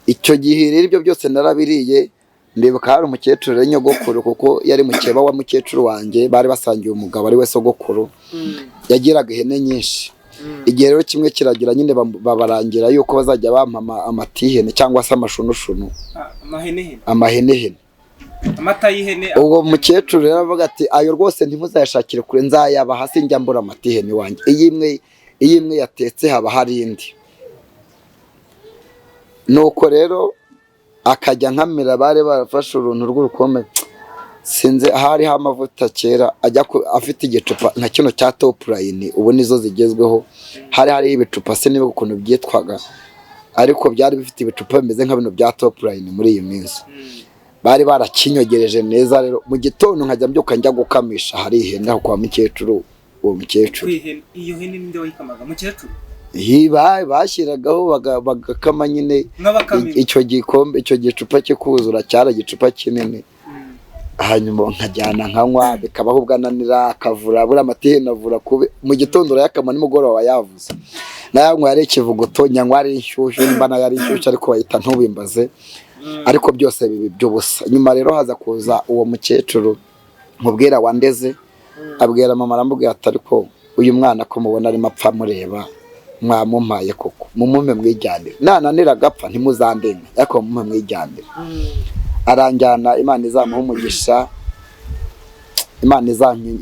Icyo gihe rero ibyo byose narabiriye. Ndibuka hari umukecuru rero, nyogokuru, kuko yari mukeba wa mukecuru wanjye, bari basangiye umugabo ari we sogokuru, yagiraga ihene nyinshi. Igihe rero kimwe kiragira nyine babarangira yuko bazajya bampa amatihene cyangwa se amashunushunu. Amahenehene. Amahenehene. Amata y'ihene. Ubwo mukecuru rero avuga ati: "Ayo rwose ntimuzayashakire kure, nzayabaha, sinjya mbura amatihene iwanjye. Iyo imwe yatetse haba hari indi." Nuko rero akajya nkamira, bari barafashe uruntu rw'urukome, sinzi hariho amavuta kera, ajya afite igicupa nka kino cya Top Line, ubu nizo zigezweho, hari hariho ibicupa, sinibuka ukuntu byitwaga, ariko byari bifite ibicupa bimeze nka bino bya Top Line muri iyi minsi. Bari barakinyogereje neza rero, mu gitondo nkajya mbyuka njya gukamisha hari ihene aho kwa mukecuru, uwo mukecuru. Iyo hene ninde wayikamaga? Mukecuru? Bashyiragaho bagakama nyine. Nk'abakamyi. Icyo gikombe, icyo gicupa kikuzura, cyari igicupa kinini. Hanyuma nkajyana nkanywa, bikabaho ubwo ananira akavura. Buriya amata avura kubi, mu gitondo urayakama nimugoroba yavuze. Nayanywa yari ikivuguto, nyanywa ari inshyushyu, nimba nayo ari inshyushyu ariko bayita ntubimbaze, ariko byose bibi by'ubusa. Nyuma rero haza kuza uwo mukecuru nkubwira wandeze, abwira mama, aramubwira ati: "Ariko uyu mwana ko mubona arimo apfa mureba, mwamumpaye koko? Mumume mwijyanire, nananira agapfa ntimuzandenga, ariko mumume mwijyanire." Aranjyana. Imana izamuha umugisha, Imana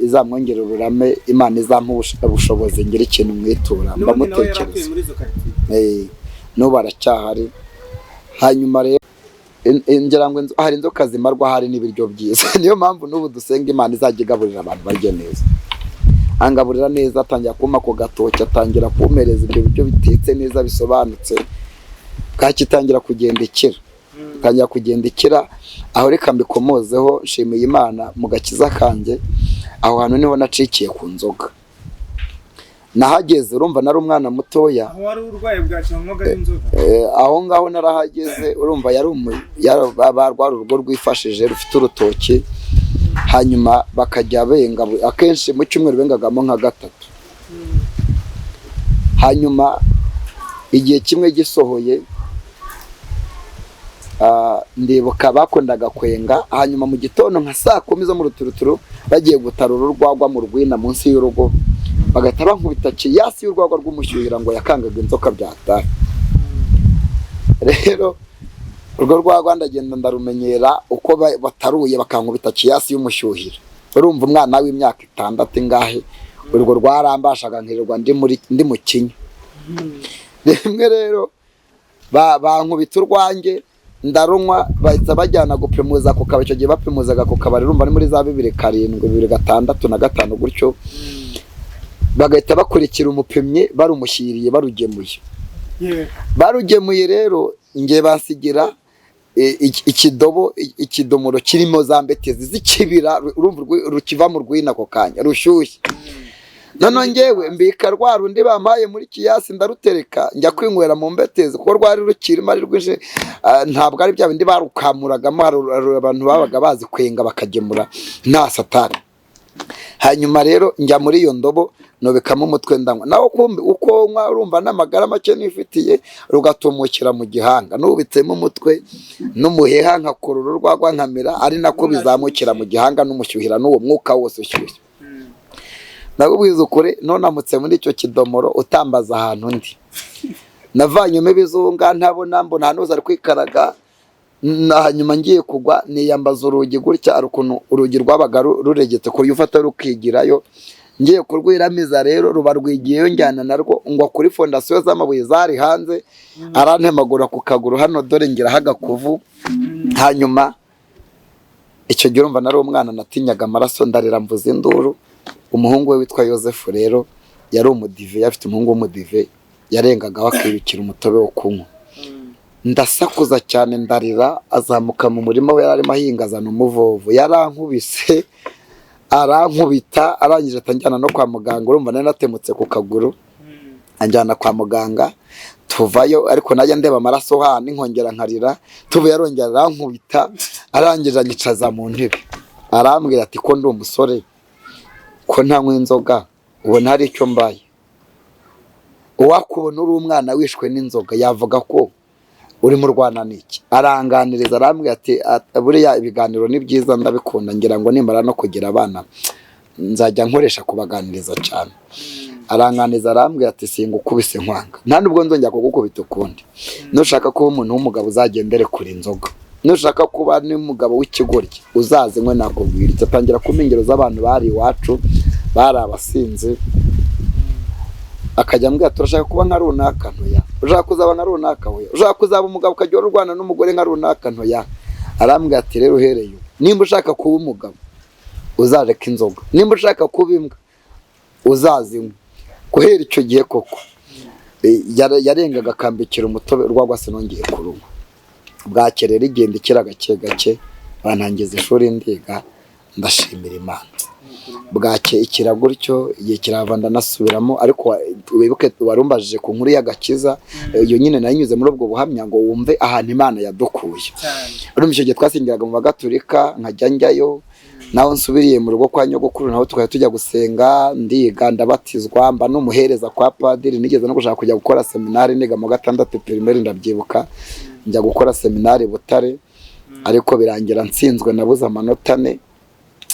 izamwongera uburame, Imana izamuha ubushobozi ngira ikintu mwitura. N'ubundi nawe yari atuye Mbamutekereza. muri izo karitsiye? N'ubu aracyahari. Hanyuma rero ngira ngo hari inzoka zimarwa hari n'ibiryo byiza, niyo mpamvu n'ubu dusenga Imana izajya igaburira abantu barya neza. Angaburira neza, atangira kumpa ku gatoki, atangira kumpereza ibyo biryo bitetse neza bisobanutse, bwaki itangira kugenda ikira, itangira kugenda ikira. Aho reka mbikomozeho, nshimiye Imana mu gakiza kanjye, aho hantu niho nacikiye ku nzoga. Nahageze, urumva nari umwana mutoya. Aho wari urwaye bwacyo wanywaga n'inzoga? Aho ngaho narahageze, urumva yari rwari urugo rwifashije rufite urutoki, hanyuma bakajya benga akenshi mu cyumweru bengagamo nka gatatu. Hanyuma igihe kimwe gisohoye, ndibuka bakundaga kwenga, hanyuma mu gitondo nka saa 10 zo mu ruturuturu bagiye gutarura urwagwa mu rwina munsi y'urugo, bagahita bankubita kiyasi y'urwagwa rw'umushyuhira ngo yakangaga inzoka byatari. Rero urwo rwagwa ndagenda ndarumenyera, uko bataruye bakankubita kiyasi y'umushyuhira. Urumva umwana w'imyaka 6 ingahe, urwo rwarambashaga, nkirirwa ndi mu kinya. Rimwe rero bankubita urwanjye ndarunywa, bahita bajyana gupimuza ku kabari. Icyo gihe bapimuzaga ku kabari, urumva ni muri za 2007, 2006 na 5 gutyo, bagahita bakurikira umupimyi barumushyiriye barugemuye. Barugemuye rero, nge basigira ikidobo, ikidomoro kirimo za mbetezi z'ikibira, urumva rukiva mu rwina ako kanya rushyushye. Noneho ngewe mbika rwa rundi bampaye muri kiyasi, ndarutereka, njya kwinywera mu mbetezi, kuko rwari rukirimo ari rwinshi. Ntabwo ari bya bindi barukamuragamo. Hari abantu babaga bazi kwenga bakagemura nta satani. Hanyuma rero njya muri iyo ndobo, nubikamo umutwe, ndanywa. Naho kumbe uko nywa, urumva n'amagara make nifitiye, rugatumukira mu gihanga, nubitsemo umutwe n'umuheha, nkakurura urwagwa nkamira, ari nako bizamukira mu gihanga n'umushyuhira n'uwo mwuka wose ushyushye. Ndakubwiza ukuri, nunamutse muri icyo kidomoro utambaza ahantu ndi, navanyemo ibizunga, ntabona, mbona ahantu hose ari kwikaraga. Hanyuma ngiye kugwa, niyambaza urugi gutya. Hari ukuntu urugi rwabaga ruregetse ku buryo ufata rukigirayo. Ngiye kurwiramiza rero, ruba rwigiyeyo, njyana narwo ngwa kuri fondasiyo z'amabuye zari hanze, arantemagura ku kaguru hano, dore ngiraho agakuvu. Hanyuma icyo gihe urumva nari umwana, natinyaga amaraso, ndarira, mvuza induru. Umuhungu we witwa Yosefu rero yari umudive, yari afite umuhungu w'umudive. Yarengagaho akibikira umutobe wo kunywa. Ndasakuza cyane, ndarira. Azamuka mu murima we yari arimo ahinga, azana umuvovo, yarankubise, arankubita, arangije atanjyana no kwa muganga. Urumva nari natemutse ku kaguru. Anjyana kwa muganga, tuvayo, ariko najya ndeba amaraso hano nkongera nkarira. Tuvuye, arongera arankubita, arangije anyicaza mu ntebe, arambwira ati: "Ko ndi umusore, ko ntanywa inzoga, ubona hari icyo mbaye? Uwakubona uri umwana wishwe n'inzoga yavuga ko urimo urwana n'iki?" Aranganiriza, arambwira ati: "Buriya ibiganiro ni byiza, ndabikunda, ngira ngo nimara no kugira abana nzajya nkoresha kubaganiriza cyane." Aranganiza, arambwira ati: "Singukubise nkwanga, nta nubwo nzongera kugukubita ukundi. Nushaka kuba umuntu w'umugabo, uzagendere kure inzoga. Nushaka kuba n'umugabo w'ikigoryi, uzazinywe." Nakubwira icyo, atangira kumpa ingero z'abantu bari iwacu bari abasinzi, akajya ambwira: "Turashaka kuba nka runaka?" Ntoya. "Ushaka kuzaba nka runaka?" Oya. "Ushaka kuzaba umugabo ukajya urwana n'umugore nka runaka?" Ntoya. Arambwira ati: "Rero uhereye ubu, nimba ushaka kuba umugabo, uzareka inzoga. Nimba ushaka kuba imbwa, uzazinywa." Guhera icyo gihe koko, yarengaga akambikira umutobe, urwagwa sinongeye kurunywa. Bwake rero igenda ikira gake gake, bantangiza ishuri, ndiga, ndashimira Imana. Bwake ikira gutyo, igihe kirava, ndanasubiramo. Ariko wibuke warumbajije ku nkuru y'agakiza. Iyo nyine nayinyuze muri ubwo buhamya ngo wumve ahantu Imana yadukuye. Cyane. Urumva icyo gihe twasengeraga mu Bagatulika, nkajya njyayo. Naho nsubiriye mu rugo kwa nyogokuru, naho tukajya tujya gusenga. Ndiga, ndabatizwa, mba n'umuhereza kwa padiri. Nigeze no gushaka kujya gukora seminari niga mu gatandatu primaire, ndabyibuka, njya gukora seminari Butare, ariko birangira nsinzwe, nabuze amanota 4.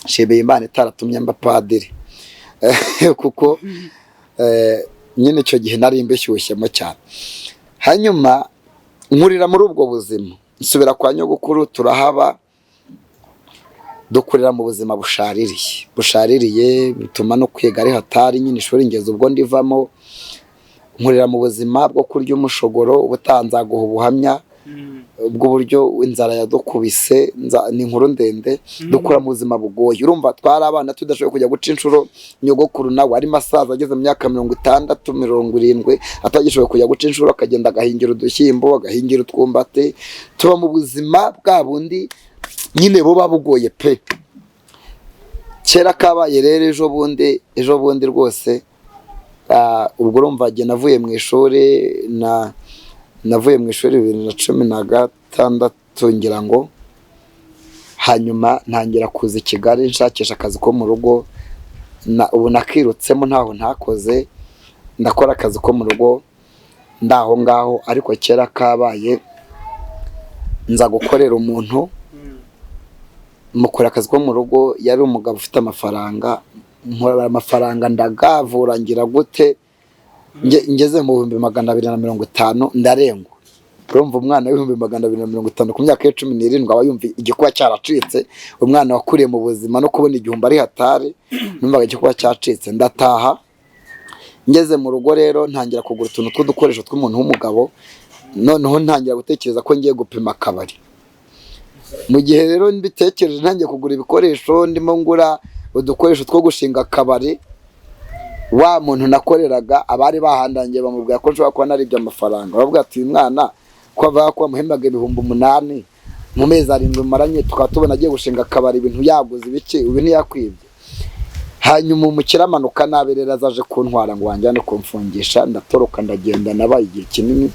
Nshimiye Imana itaratumye mba padiri, kuko nyine icyo gihe nari mbishyushyemo cyane. Hanyuma nkurira muri ubwo buzima, nsubira kwa nyogokuru, turahaba, dukurira mu buzima bushaririye, bushaririye, bituma no kwiga ari hatari nyine. Ishuri ngeze ubwo ndivamo, nkurira mu buzima bwo kurya umushogoro. Ubutaha nzaguha ubuhamya bw'uburyo inzara yadukubise, ni inkuru ndende. Dukura mu buzima bugoye. Urumva twari abana tudashoboye kujya guca inshuro. Nyogokuru nawe arimo asaza, ageze mu myaka 60, 70, atagishoboye kujya guca inshuro, akagenda agahingira udushyimbo, agahingira utwumbati. Tuba mu buzima bwa bundi nyine buba bugoye pe. Kera kabaye rero, ejo bundi, ejo bundi rwose, ubwo urumva jye navuye mu ishuri, na navuye mu ishuri 2016 ngira ngo. Hanyuma ntangira kuza i Kigali nshakisha akazi ko mu rugo. Ubu nakirutsemo, ntaho ntakoze, ndakora akazi ko mu rugo ndaho ngaho. Ariko kera kabaye nza gukorera umuntu, mukora akazi ko mu rugo. Yari umugabo ufite amafaranga, nkora amafaranga, ndagavura, ngira gute, ngeze mu 250,000 ndarengwa. Urumva umwana w'250,000 ku myaka ye 17 aba yumva igikuba cyaracitse. Umwana wakuriye mu buzima no kubona igihumbi ari hatari, numvaga igikuba cyacitse, ndataha. Ngeze mu rugo rero, ntangira kugura utuntu tw'udukoresho tw'umuntu w'umugabo. Noneho ntangira gutekereza ko ngiye gupima akabari. Mu gihe rero mbitekereje, ntangiye kugura ibikoresho, ndimo ngura udukoresho two gushinga akabari, wa muntu nakoreraga, abari bahandangiye bamubwira ko nshobora kuba naribye amafaranga. Bavuga ati: "Uyu mwana ko avuga ko bamuhembaga 8000 mu mezi 7 maranye, tukaba tubona agiye gushinga akabari, ibintu yaguze ibiki, ubu ntiyakwibye?" Hanyuma umukire amanuka nabi rero, azaje kuntwara ngo wanjyane kumfungisha, ndatoroka, ndagenda. Nabaye igihe kinini,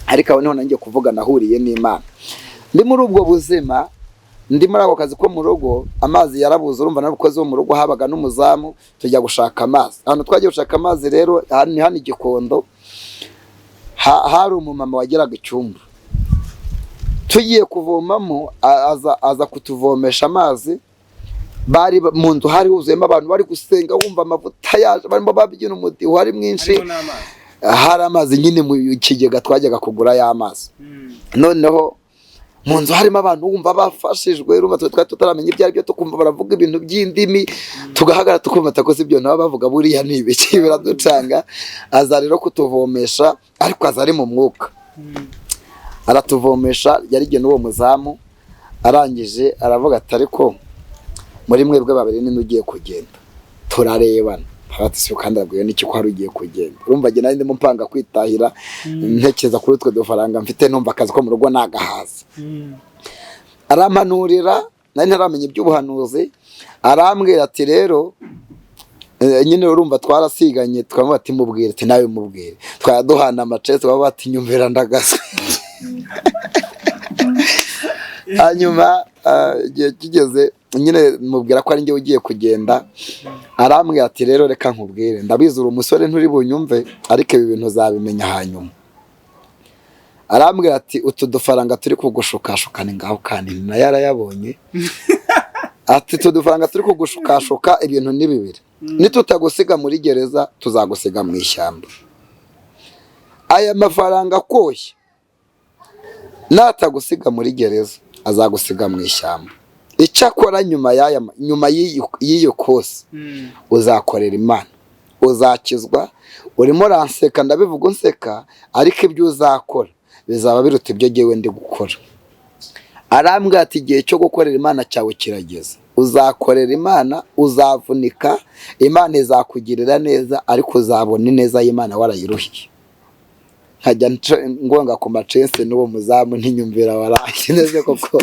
ariko aho niho nanjye kuvuga nahuriye n'Imana. Ndi muri ubwo buzima, ndi muri ako kazi ko mu rugo, amazi yarabuze. Urumva n'abakozi bo mu rugo, habaga n'umuzamu, tujya gushaka amazi. Ahantu twagiye gushaka amazi rero ni hano i Gikondo, hari umumama wageraga icyumba. Tugiye kuvomamo, aza kutuvomesha amazi. Bari mu nzu, hari huzuyemo abantu bari gusenga, wumva amavuta yaje, barimo babyina, umudiho ari mwinshi. Harimo n'amazi. Hari amazi nyine mu kigega twajyaga kugura y'amazi. Noneho mu nzu harimo abantu, wumva bafashijwe. Urumva twe twari tutaramenya ibyo ari byo, tukumva baravuga ibintu by'indimi, tugahagarara tukumva atakoze ibyo nabo bavuga buriya ni ibiki, biraducanga. Aza rero kutuvomesha, ariko aza ari mu mwuka. Aratuvomesha, yari n'uwo muzamu. Arangije aravuga ati: "Ariko muri mwebwe babiri ninde ugiye kugenda?" Turarebana. Ati si kandi abwiwe n'iki ko hari ugiye kugenda? Urumva njye nari ndimo mpanga kwitahira, ntekereza kuri utwo dufaranga mfite, numva akazi ko mu rugo nagahaza. Arampanurira, nari ntaramenya iby'ubuhanuzi. Arambwira ati rero nyine urumva twarasiganye, twamuba ati mubwire, ati nawe mubwire, twaraduhana amacesi, twaba bati nyumvira ndagase. Hanyuma igihe kigeze nyine mubwira ko ari njye ugiye kugenda. Arambwira ati rero reka nkubwire, ndabizi uri umusore nturi bunyumve, ariko ibi bintu uzabimenya. Hanyuma arambwira ati utu dufaranga turi kugushukashuka ni ngaho, kandi nayo arayabonye. Ati utu dufaranga turi kugushukashuka, ibintu ni bibiri: nitutagusiga muri gereza, tuzagusiga mu ishyamba. Aya mafaranga akoshye natagusiga muri gereza, azagusiga mu ishyamba. Icyakora nyuma y'aya, nyuma y'iyo kosi, uzakorera Imana, uzakizwa. Urimo uranseka, ndabivuga unseka, ariko ibyo uzakora bizaba biruta ibyo ngewe ndi gukora. Arambwira ati igihe cyo gukorera Imana cyawe kirageze, uzakorera Imana, uzavunika, Imana izakugirira neza, ariko uzabona ineza y'Imana warayiruhiye. Nkajya ngonga ku macense n'uwo muzamu, ntinyumvira waraye neze koko,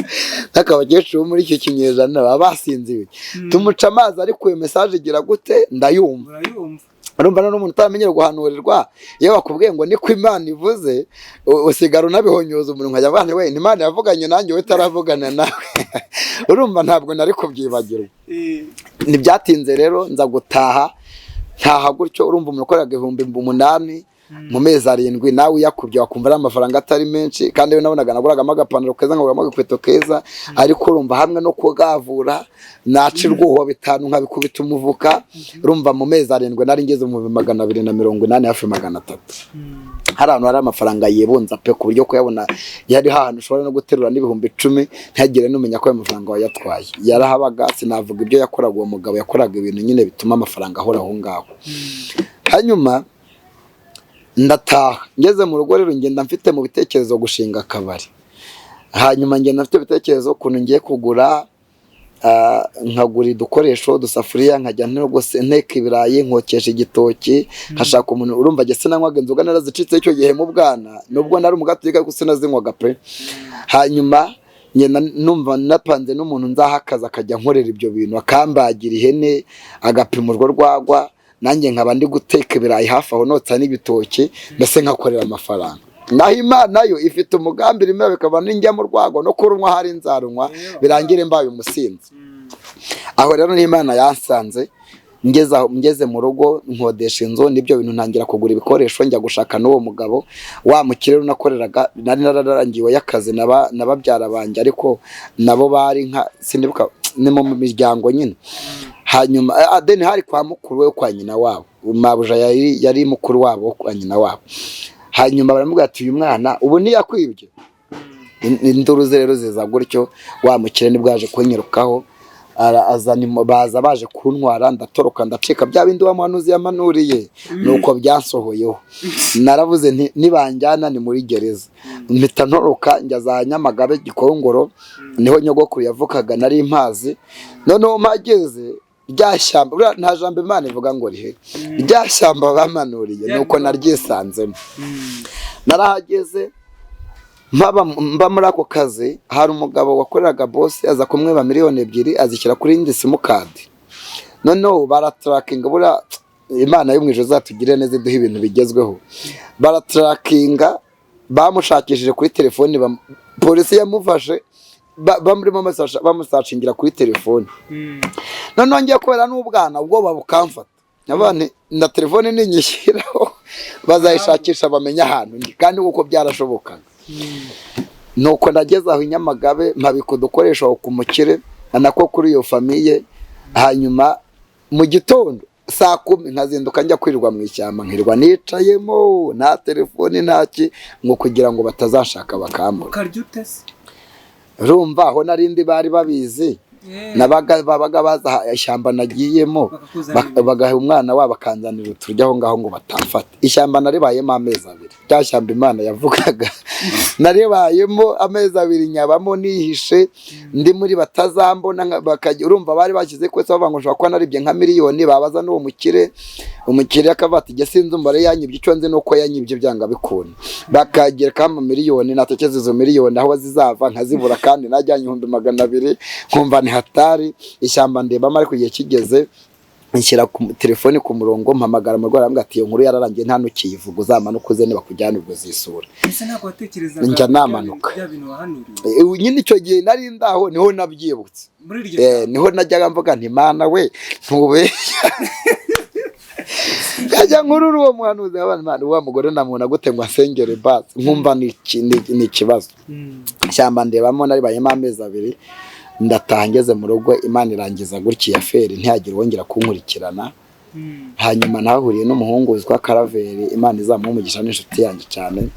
nk'akabakecuru bo muri icyo kinyejana baba basinziriye, tumuca amazi. Ariko iyo message igira gute? Ndayumva. Urayumva. Urumva n'umuntu utaramenyera guhanurirwa, iyo bakubwiye ngo niko Imana ivuze, usigara unabihonyoza umuntu, nkajya mvuga nti we Imana yavuganye nanjye, we itaravugana nawe. Urumva ntabwo nari kubyibagirwa. Ntibyatinze rero nza gutaha, ntaha gutyo. Urumva umuntu ukoraga 8000 mu mezi 7, nawe uyakubye wakumva ari amafaranga atari menshi, kandi we nabonaga naguragamo agapantaro keza, nkaguramo agakweto keza. Ariko urumva hamwe no kugavura naca urwuho 5 nkabikubita umuvuka. Urumva mu mezi 7 nari ngeze mu 280,000, hafi 300. Hari ahantu hari amafaranga yibunza pe, ku buryo kuyabona yari hahantu ushobora no guterura n'10,000 ntihagire n'umenya ko ayo mafaranga wayatwaye. Yarahabaga, sinavuga ibyo yakoraga uwo mugabo, yakoraga ibintu nyine bituma amafaranga ahora aho ngaho. Hanyuma ndataha, ngeze mu rugo rero ngenda mfite mu bitekerezo gushinga akabari. Hanyuma ngenda mfite ibitekerezo ukuntu ngiye kugura, nkagura udukoresho, udusafuriya, nkajya nteka ibirayi, nkokesha igitoki, nkashaka umuntu. Urumva njye sinanywaga inzoga, narazicitse icyo gihe mu bwana, nubwo nari umugatolika ariko sinazinywaga pe. Hanyuma ngenda numva napanze n'umuntu nzaha akazi, akajya nkorera ibyo bintu, akambagira ihene, agapima urwo rwagwa, nanjye nkaba ndi guteka ibirayi hafi aho, notsa n'ibitoki, mbese nkakorera amafaranga. Naho Imana yo ifite umugambi rimwe bikaba ninjya mu rwagwa no kurunywa, hari nzarunywa birangire mbaye umusinzi. Aho rero n'Imana yansanze ngeze aho, ngeze mu rugo nkodesha inzu n'ibyo bintu, ntangira kugura ibikoresho, njya gushaka n'uwo mugabo wa mukire nakoreraga. Nari nararangiwe y'akazi na babyara banjye, ariko nabo bari nka sinibuka, ni mu miryango nyine. Hanyuma adeni hari kwa mukuru we, kwa nyina wabo, mabuja yari mukuru wabo wo kwa nyina wabo. Hanyuma baramubwira ati uyu mwana ubu ntiyakwibye. Induru ze rero ziza gutyo. Wa mukire nibwo yaje kunyirukaho, baza baje kuntwara, ndatoroka ndacika. Bya bindi wa muhanuzi yamanuriye nuko byansohoyeho. Naravuze nti nibanjyana ni muri gereza, mpita ntoroka njya za Nyamagabe, Gikongoro, niho nyogokuru yavukaga, nari mpazi. Noneho mpageze, rya shyamba, buriya nta jambo Imana ivuga ngo rihe, rya shyamba bamanuriye nuko naryisanzemo. Narahageze mba muri ako kazi. Hari umugabo wakoreraga bosi, aza kumwiba 2 miliyoni azishyira kuri indi simukadi. Noneho baratarakinga. Buriya Imana yo mu ijuru izatugirire neza, iduhe ibintu bigezweho. Baratarakinga, bamushakishije kuri telefoni, polisi yamufashe bamurimo bamusacingira kuri telefoni. Noneho ngiye kubera n'ubwana, ubwoba bukamfata, abana na telefone ninyishyiraho bazayishakisha bamenye ahantu ndi, kandi kuko byarashobokaga. Nuko ndageze aho i Nyamagabe, mpabika udukoresho aho ku mukire, nako kuri iyo famille. Hanyuma mu gitondo saa 10 nkazinduka njya kwirirwa mu ishyamba, nkirirwa nicayemo, nta telefoni, ntaki, ngo kugira ngo batazashaka bakambura. Ukarya ute se? Urumva aho narindi bari babizi. Nabaga babaga baza ishyamba nagiyemo, Bakakuzanira. Bagaha umwana wabo akanzanira uturyo aho ngaho ngo batamfata. Ishyamba naribayemo amezi 2, rya shyamba Imana yavugaga naribayemo amezi 2, nyabamo nihishe ndi muri batazambona, bakajya urumva bari bashyize kwese bavuga ngo nshobora kuba naribye nka miliyoni, babaza n'uwo mukire, umukire akavuga ati jye sinzi umubare yanyibye, icyo nzi nuko yanyibye byanga bikunda, bakagerekaho amamiliyoni, natekereza izo miliyoni aho zizava nkazibura, kandi najyanye 200,000 nkumva ni hatari. Ishyamba ndebamo, ariko igihe kigeze nshyira ku telefoni ku murongo, mpamagara umurwayi, arambwira ati iyo nkuru yararangiye nta n'ukiyivuga, uzamanuka uze nibakujyana ubwo zisura. Ese ntabwo watekerezaga Njya namanuka. bya bintu wahanuriwe? Nyine icyo gihe nari ndaho niho nabyibutse. Muri iryo Niho najyaga mvuga nti Mana we ntubeshya, nkajya nkurura uwo muhanuzi w'abana, Mana wa mugore namubona gute ngo asengere basi, nkumva ni ikibazo. Ishyamba ndebamo naribayemo amezi 2, ndataha ngeze mu rugo Imana irangiza gutya iya feri, ntihagire uwongera kunkurikirana. Hanyuma nahahuriye n'umuhungu witwa Karaveri, Imana izamuha umugisha, n'inshuti yanjye cyane,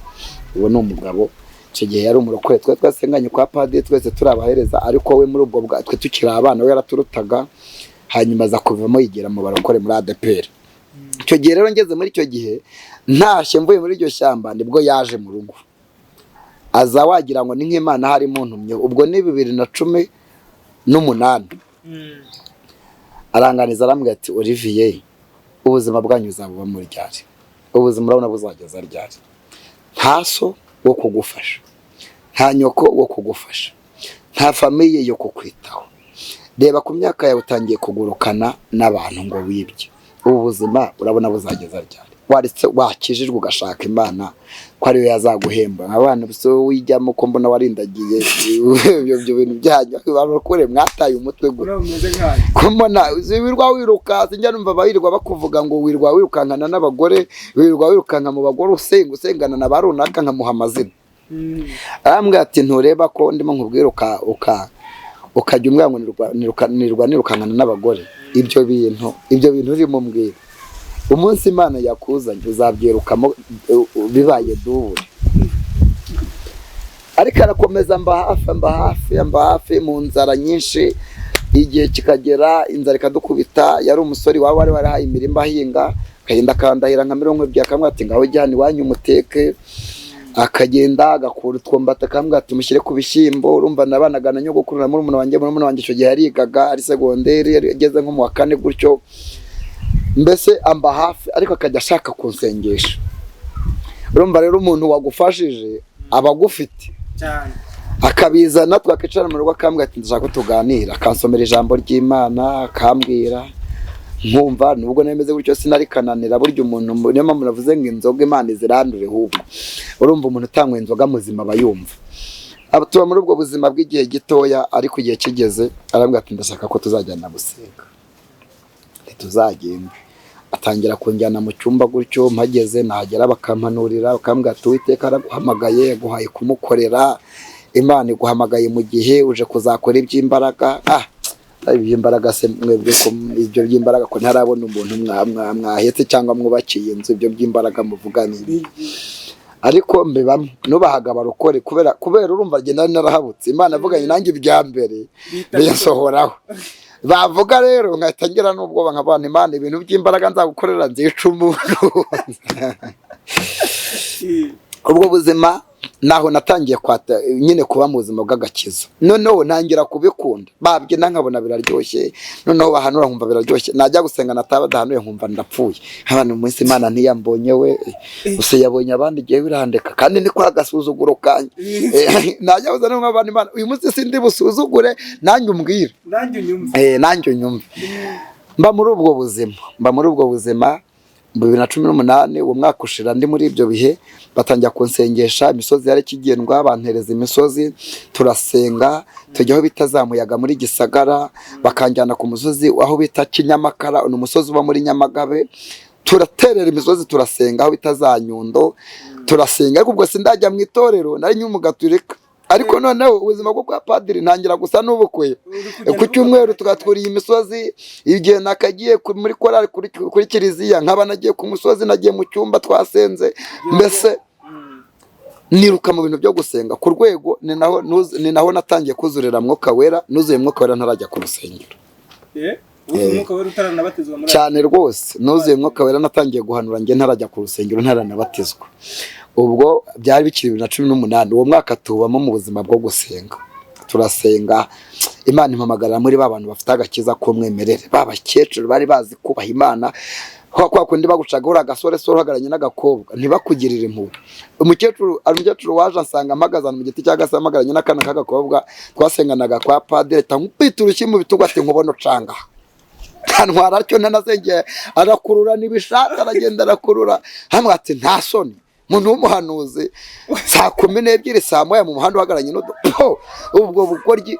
uwo ni umugabo. Icyo gihe yari umurokore, twe twasenganye kwa padiri twese turi abahereza, ariko we muri ubwo bwa twe tukiri abana we yaraturutaga, hanyuma aza kuvamo yigira mu barokore muri ADEPR. Icyo gihe rero ngeze muri icyo gihe ntashye mvuye muri iryo shyamba, nibwo yaje mu rugo aza wagira ngo ni nk'Imana hari muntumye, ubwo ni 2018. Aranganiza arambwira ati Olivier, ubuzima bwanyu buzabuba muri ryari? Ubuzima urabona buzageza ryari? Nta so wo kugufasha, nta nyoko wo kugufasha, nta famille yo kukwitaho, reba ku myaka yawe utangiye kugurukana n'abantu ngo wibye, ubu buzima urabona buzageza ryari? Waretse wakijijwe ugashaka Imana ko ariyo yazaguhemba. Abana so wijyamo ko mbona warindagiye ibyo bintu byanyu barokore mwataye umutwe gute? Uraba umeze nkayo. Ko mbona wirwa wiruka, sinjya numva bawirirwa bakuvuga ngo wirwa wirukankana n'abagore, wirwa wirukanka mu bagore, usenga usengana na ba runaka, nkamuha amazina. Arambwira ati ntureba ko ndimo nkubwira ukajya umbwira ngo nirwa nirukankana n'abagore, ibyo bintu urimo mbwira, umunsi Imana yakuzanye uzabyirukamo bibaye dubure. Ariko arakomeza mba hafi, mba hafi, mba hafi mu nzara nyinshi, igihe kikagera inzara ikadukubita. Yari umusore waba wari warahaye imirima ahinga, akagenda akandahira nka 20 akamubwira ati ngaho jyana iwanyu umuteke, akagenda agakura utwombata akambwira ati mushyire ku bishyimbo. Urumva nabanaga na nyogokuru na murumuna wanjye, murumuna wanjye icyo gihe yarigaga ari segonderi, yari ageze nko mu wa 4 gutyo, mbese amba hafi, ariko akajya ashaka kunsengesha. Urumva rero umuntu wagufashije aba agufite cyane, akabizana twakicara mu rugo akambwira ati ndashaka ko tuganira, akansomera ijambo ry'Imana akambwira nkumva, nubwo nemeze gutyo sinarikananira. Burya umuntu niyo mpamvu navuze ngo inzoga Imana izirandure, ahubwo urumva umuntu utanywa inzoga muzima aba yumva. Aba tuba muri ubwo buzima bw'igihe gitoya, ariko igihe kigeze arambwira ati ndashaka ko tuzajyana gusenga, ntituzagenda. Atangira kunjyana mu cyumba gutyo, mpageze nahagera bakampanurira, bakambwira ati Uwiteka araguhamagaye, yaguhaye kumukorera, Imana iguhamagaye mu gihe uje kuzakora iby'imbaraga. Iby'imbaraga se mwebwe ko ibyo by'imbaraga ko ntarabona umuntu mwahetse cyangwa mwubakiye inzu, ibyo by'imbaraga muvuga ni ibi. Ariko mbibamo nubahaga abarokore kubera urumva njye nari narahabutse, Imana avuganye nanjye ibya mbere binsohoraho, bavuga rero nkahita ngira n'ubwoba nkabana Imana ibintu by'imbaraga nzagukorera nzica umuntu. Ubwo buzima naho natangiye kwata nyine kuba mu buzima bw'agakiza, noneho ntangira kubikunda, babyina nkabona biraryoshye, noneho bahanura nkumva biraryoshye, najya gusenga nataba badahanuye nkumva ndapfuye, nk'abantu umunsi Imana ntiyambonye we gusa yabonye abandi igihe birandeka, kandi ni kwa gasuzuguro kanjye. Najya gusa nk'abandi Imana uyu munsi sindi busuzugure, nanjye umbwire, nanjye unyumve, nanjye unyumve. Mba muri ubwo buzima, mba muri ubwo buzima mu 2018, uwo mwaka ushira ndi muri ibyo bihe, batangira kunsengesha imisozi yari ikigendwa, bantereza imisozi turasenga, tujya aho bita za Muyaga muri Gisagara, bakanjyana ku musozi aho bita Kinyamakara, ni umusozi uba muri Nyamagabe, turaterera imisozi turasenga aho bita za Nyundo turasenga. Ariko ubwo sindajya mu itorero, nari nyumugaturika, ariko noneho ubuzima bwo kwa padiri ntangira gusa n'ubukwe. Ku cyumweru tugaturiye imisozi, igihe nakagiye muri korali kuri kiliziya, nkaba nagiye ku musozi, nagiye mu cyumba twasenze, mbese Niruka mu bintu byo gusenga ku rwego, ni naho natangiye kuzurira Mwuka Wera. Nuzuye Mwuka Wera ntarajya ku rusengero. Wuzuye Umwuka Wera utaranabatizwa muri Cyane rwose. Nuzuye Mwuka Wera, natangiye guhanura njye ntarajya ku rusengero, ntaranabatizwa. Ubwo byari bikiri 2018. Uwo mwaka tubamo mu buzima bwo gusenga, turasenga, Imana impamagarira muri ba bantu bafite agakiza k'umwimerere, ba bakecuru bari bazi kubaha Imana, kwa kundi bagucaga uri agasoresore uhagararanye n'agakobwa ntibakugirire impuhwe. Umukecuru, hari umukecuru waje ansanga mpagaze ahantu mu giti cya gasa, mpagararanye n'akana k'agakobwa twasenganaga kwa padiri, ahita nkubita urushyi mu bitugu, ati: "Nkubona ucanga." Ntwara atyo, ntanasengeye, arakurura n'ibishaka, aragenda arakurura hamwe, ati: "Nta soni, umuntu w'umuhanuzi, saa 12, saa 1 mu muhanda uhagararanye n'udu ubwo bugoryi?"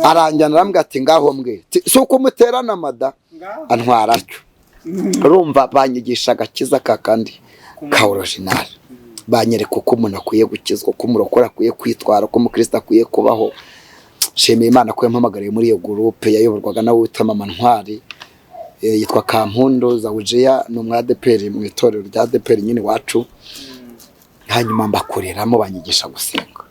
Aranjyana, arambwira ati: "Ngaho mbwe si uko muterana amada." Ngaho. Antwara atyo. Urumva banyigisha agakiza ka kandi ka original, banyereka uko umuntu akwiye gukizwa, uko umurokore akwiye kwitwara, uko umukristo akwiye kubaho. Nshimiye Imana ko yampamagariye muri iyo groupe yayoborwaga nawe witwa Mama Ntwari, yitwa Kampundo Zawujiya, ni umwadeperi mu itorero rya ADEPR nyine iwacu. Hanyuma mbakoreramo, banyigisha gusenga.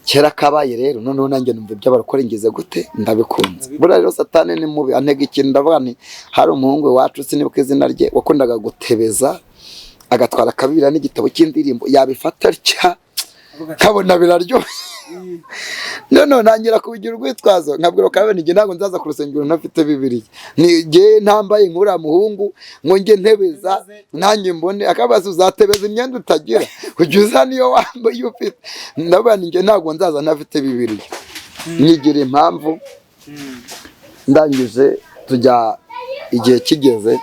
Kera kabaye rero, noneho nanjye numva ibyo barakora ngize gute, ndabikunze. Buriya rero Satani ni mubi, antega ikintu. Ndavuga nti hari umuhungu iwacu, sinibuka izina rye, wakundaga gutebeza, agatwara akabibira n'igitabo cy'indirimbo, yabifata atya nkabona biraryoshye. Noneho ntangira kubigira urwitwazo, nkabwira kabone njye ntabwo nzaza ku rusengero ntafite Bibiliya, ni njye ntambaye nk'uriya muhungu ngo njye ntebeza nanjye mbone. Akabaza: "Uzatebeza imyenda utagira? Ujya uza niyo wambaye iyo ufite." Ndavuga nti njye ntabwo nzaza ntafite Bibiliya. Nigira impamvu. Ndangije tujya, igihe kigeze,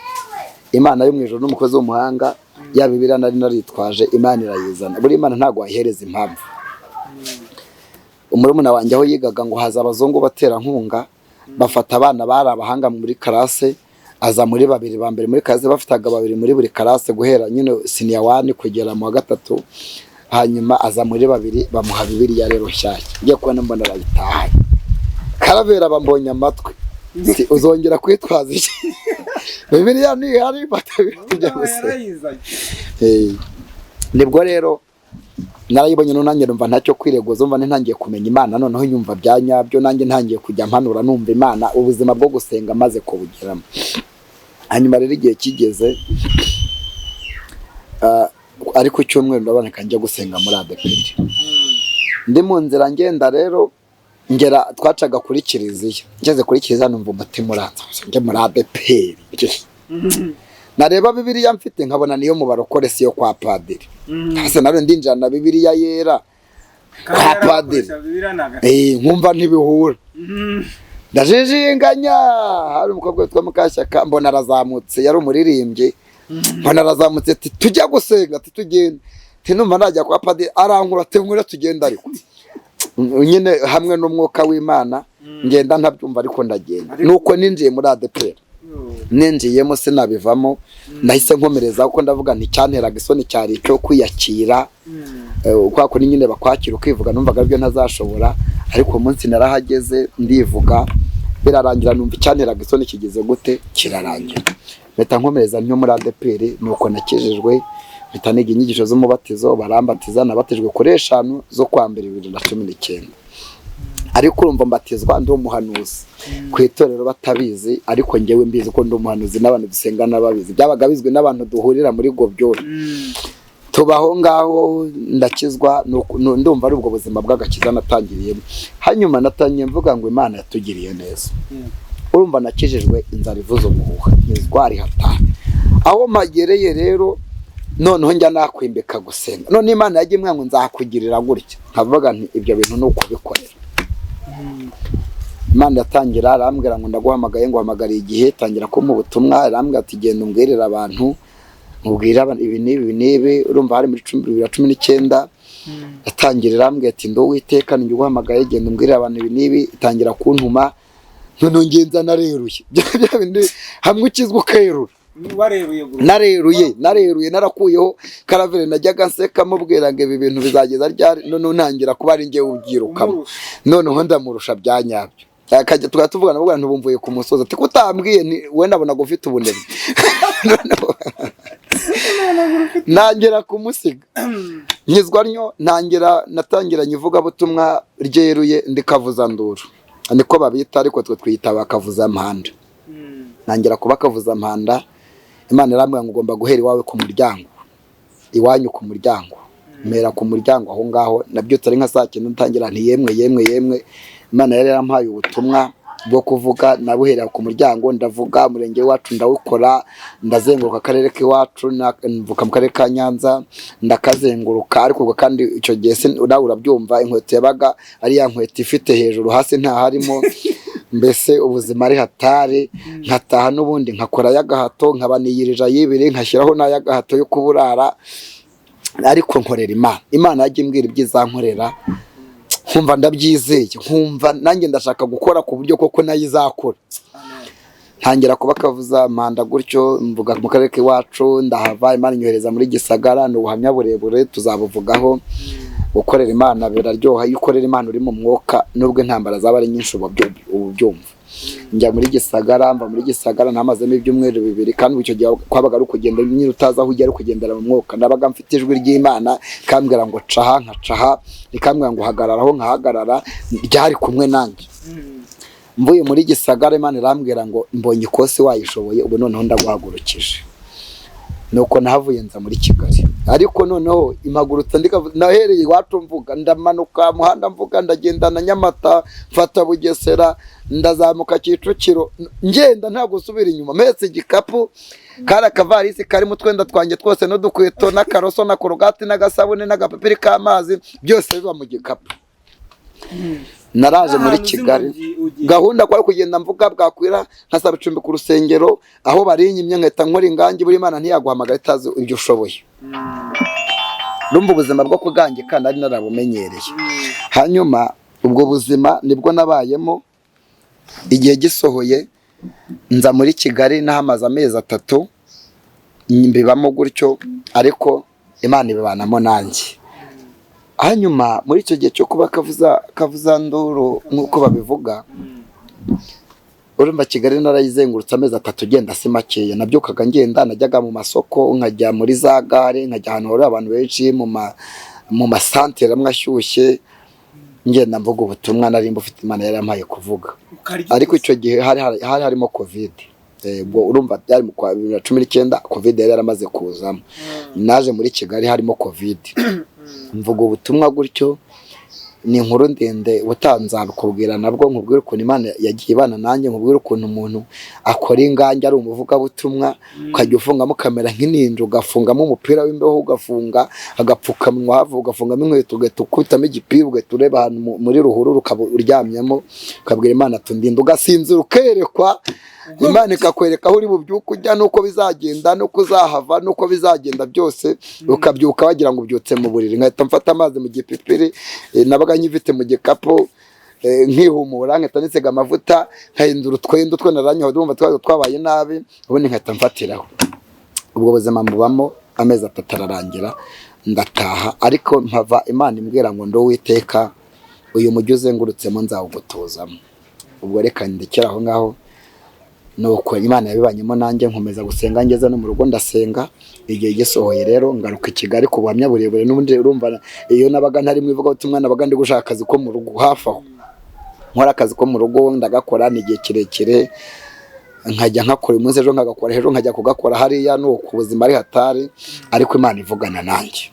Imana yo mu ijuru n'umukozi w'umuhanga, ya Bibiliya nari naritwaje Imana irayizana. Buri Imana ntabwo wayihereza impamvu. Umurumuna wanjye aho yigaga, ngo haza abazungu baterankunga, bafata abana bari abahanga muri classe, aza muri babiri ba mbere muri classe. Bafitaga babiri muri buri classe guhera nyine senior one kugera mu wa gatatu. Hanyuma aza muri babiri, bamuha Bibiliya rero nshyashya. Ngiye kubona mbona arayitahaye. Karavera bambonye amatwi. Si uzongera kwitwaza iki? Bibiliya ntihari, fata tujya gusenga. Yarayizanye. Nibwo rero narayibonye, none nanjye numva ntacyo kwireguza. Umva ntangiye kumenya Imana, noneho nyumva bya nyabyo, nanjye ntangiye kujya mpanura, numva Imana, ubuzima bwo gusenga maze kubugeramo. Hanyuma rero igihe kigeze, ariko cyumweru ndaboneka njya gusenga muri ADEPR. Ndi mu nzira ngenda rero, ngera twacaga kuri kiliziya, ngeze kuri kiliziya numva umutima uranza njye muri ADEPR. Nareba Bibiliya mfite nkabona niyo mu barokore, si yo kwa padiri. Hasi nawe ndinjira na Bibiliya yera kwa padiri, nkumva ntibihura, ndajijinganya. Hari umukobwa witwa Mukashyaka, mbona arazamutse, yari umuririmbyi, mbona arazamutse, ati: "Tujya gusenga?" Ati: "Tugende." Ati: "Numva najya kwa padiri." Arankura ati: "Ngwino tugende." Ariko nyine hamwe n'umwuka w'Imana ngenda ntabyumva, ariko ndagenda. Nuko ninjiye muri ADEPR, ninjiyemo sinabivamo, nahise nkomereza, kuko ndavuga nti cyanteraga isoni cyari icyo kwiyakira. Kwa kundi nyine bakwakira ukivuga, numvaga aribyo ntazashobora, ariko uwo munsi narahageze ndivuga birarangira, numva icyanteraga isoni kigeze gute, kirarangira, mpita nkomereza ntyo muri ADEPR. Nuko nakijijwe, mpita niga inyigisho z'umubatizo, barambatiza. Nabatijwe kuri 5 zo kwa mbere 2019. Ariko urumva mbatizwa ndi umuhanuzi ku itorero batabizi, ariko njyewe mbizi ko ndi umuhanuzi, n'abantu dusengana babizi. Byabaga bizwi n'abantu duhurira muri gobyori. Tuba aho ngaho, ndakizwa. Ndumva ari ubwo buzima bw'agakiza natangiriyemo. Hanyuma natangiye mvuga ngo Imana yatugiriye neza. Urumva nakijijwe inzara ivuza umuhuha, nkizwa rihataha. Aho mpagereye rero, noneho njya nakwimbika gusenga. None Imana yagiye imbwira ngo nzakugirira gutya, nkavuga nti ibyo bintu ni ukubikorera. Imana iratangira arambwira ngo ndaguhamagaye, ngo hamagariye igihe, tangira kumpa ubutumwa. Arambwira ati: "Genda umbwirire abantu, mubwire abantu ibi n'ibi, ibi n'ibi." Urumva hari muri 2019. Atangira irambwira ati: "Ndi Uwiteka, ninjye uguhamagaye, genda umbwirire abantu ibi n'ibi." Itangira kuntuma, noneho ngenza nareruye. Bya bindi hamwe ukizwa ukerura. Wareruye burundu. Nareruye, nareruye, narakuyeho karavere. Najyaga nseka mubwira ngo ibi bintu bizageza ryari? Noneho ntangira kuba ari njyewe ubyirukamo. Umurusha. Noneho ndamurusha bya nyabyo, akajya tukaba tuvugana, avuga ntubumvuye ku musozi, ati: "Kutambwiye ni we nabonaga ufite ubunebwe." Noneho Ntangira kumusiga, nkizwa ntyo. Ntangira, natangiranye ivugabutumwa ryeruye, ndikavuzanduru niko babita, ariko twe twita bakavuzampanda. Ntangira kuba kavuzampanda. Imana irambwira ngo ugomba guhera iwawe ku muryango, iwanyu ku muryango. Mpera ku muryango aho ngaho. Nabyutse ari nka saa 9, ntangira nti: "Yemwe, yemwe, yemwe." Imana yari yarampaye ubutumwa bwo kuvuga, nabuhera ku muryango ndavuga. Umurenge wacu ndawukora, ndazenguruka akarere k'iwacu. Mvuka mu karere ka Nyanza, ndakazenguruka. Ariko ubwo kandi icyo gihe nawe urabyumva, inkweto yabaga ari ya nkweto ifite hejuru, hasi ntaharimo. Mbese ubuzima ari hatari. Nkataha n'ubundi nkakora ay'agahato, nkaba niyirije ay'ibiri, nkashyiraho n'ay'agahato yo kuburara, ariko nkorera Imana. Imana yajya imbwira ibyo izankorera, nkumva ndabyizeye, nkumva nanjye ndashaka gukora ku buryo koko nayo izakora. Ntangira kuba kavuza manda gutyo, mvuga mu karere k'iwacu, ndahava, Imana inyohereza muri Gisagara. Ni ubuhamya burebure, tuzabuvugaho. Gukorera Imana biraryoha. Iyo ukorera Imana uri mu mwuka, nubwo intambara zaba ari nyinshi, uba ubyumva. Njya muri Gisagara, mva muri Gisagara namazemo ibyumweru 2. Kandi icyo gihe kwabaga ari ukugenda nyine utazi aho ujya, ari kugendera mu mwuka. Nabaga mfite ijwi ry'Imana rikambwira ngo caha, nkacaha, rikambwira ngo hagararaho, nkahagarara. Ryari kumwe nanjye. Mvuye muri Gisagara, Imana irambwira ngo mbonye ikosi wayishoboye, ubu noneho ndaguhagurukije. Nuko nahavuye nza muri Kigali. Ariko noneho impagurutsa nahereye iwacu mvuga, ndamanuka muhanda mvuga, ndagenda na Nyamata, mfata Bugesera, ndazamuka Kicukiro, ngenda nta gusubira inyuma, mpetse igikapu kari akavarisi karimo utwenda twanjye twose n'udukweto n'akaroso na Colgate n'agasabune n'agapapiri k'amazi, byose biba mu gikapu. Naraje muri Ahantu uzi ngo Kigali. Ugiye. Gahunda kwari kugenda mvuga, bwakwira nkasaba icumbi ku rusengero, aho barinyimye nkahita nkora ingangi. Buri Imana ntiyaguhamagara itazi ibyo ushoboye. Urumva ubuzima bwo kugangika nari narabumenyereye. Hanyuma ubwo buzima nibwo nabayemo. Igihe gisohoye nza muri Kigali, nahamaze amezi 3, mbibamo gutyo, ariko Imana ibibanamo nanjye. Hanyuma muri icyo gihe cyo kuba kavuza kavuzanduru nk'uko babivuga, urumva Kigali narayizengurutse amezi 3 ugenda si makeya. Nabyukaga ngenda, najyaga mu masoko, nkajya muri za gare, nkajya ahantu hahurira abantu benshi, mu masantere amwe ashyushye, ngenda mvuga ubutumwa nari mbufite, Imana yari yampaye kuvuga. Ukarya. Ariko icyo gihe hari harimo COVID. Ubwo urumva byari mu kwa 2019, COVID yari yaramaze kuzamo. Naje muri Kigali harimo COVID, mvuga ubutumwa gutyo. Ni inkuru ndende, ubutaha nzabikubwira nabwo, nkubwire ukuntu Imana yagiye ibana nanjye, nkubwire ukuntu umuntu akora ingange ari umuvugabutumwa, ukajya ufungamo kamera nk'ininja, ugafungamo umupira w'imbeho, ugafunga agapfukamunwa hafi, ugafungamo inkweto, ugahita ukubitamo igipira, ugahita ureba ahantu muri ruhurura, ukaba uryamyemo, ukabwira Imana tundinde, ugasinzira, ukerekwa, Imana ikakwereka aho uri bubyuke ujya, n'uko bizagenda, n'uko uzahava, n'uko bizagenda byose, ukabyuka wagira ngo ubyutse mu buriri. Nkahita mfata amazi mu gipipiri, nabaga nyifite mu gikapu, nkihumura, nkahita nisiga amavuta, nkahindura utwenda utwo naranyeho, ndumva twari twabaye nabi, ubundi nkahita mfatiraho. Ubwo buzima mbubamo amezi 3 ararangira, ndataha. Ariko mpava Imana imbwira ngo ndi Uwiteka, uyu mujyi uzengurutsemo nzawugutuzamo. Ubwo reka ndekere aho ngaho. Nuko Imana yabibanyemo nanjye, nkomeza gusenga, ngeze no mu rugo ndasenga. Igihe gisohoye rero ngaruka i Kigali ku buhamya burebure. N'ubundi urumva iyo nabaga ntari mu ivugabutumwa, nabaga ndi gushaka akazi ko mu rugo hafi aho. Nkora akazi ko mu rugo, ndagakora ni igihe kirekire, nkajya nkakora uyu munsi, ejo nkagakora, ejo nkajya kugakora hariya. Nuko ubuzima ari hatari, ariko Imana ivugana nanjye.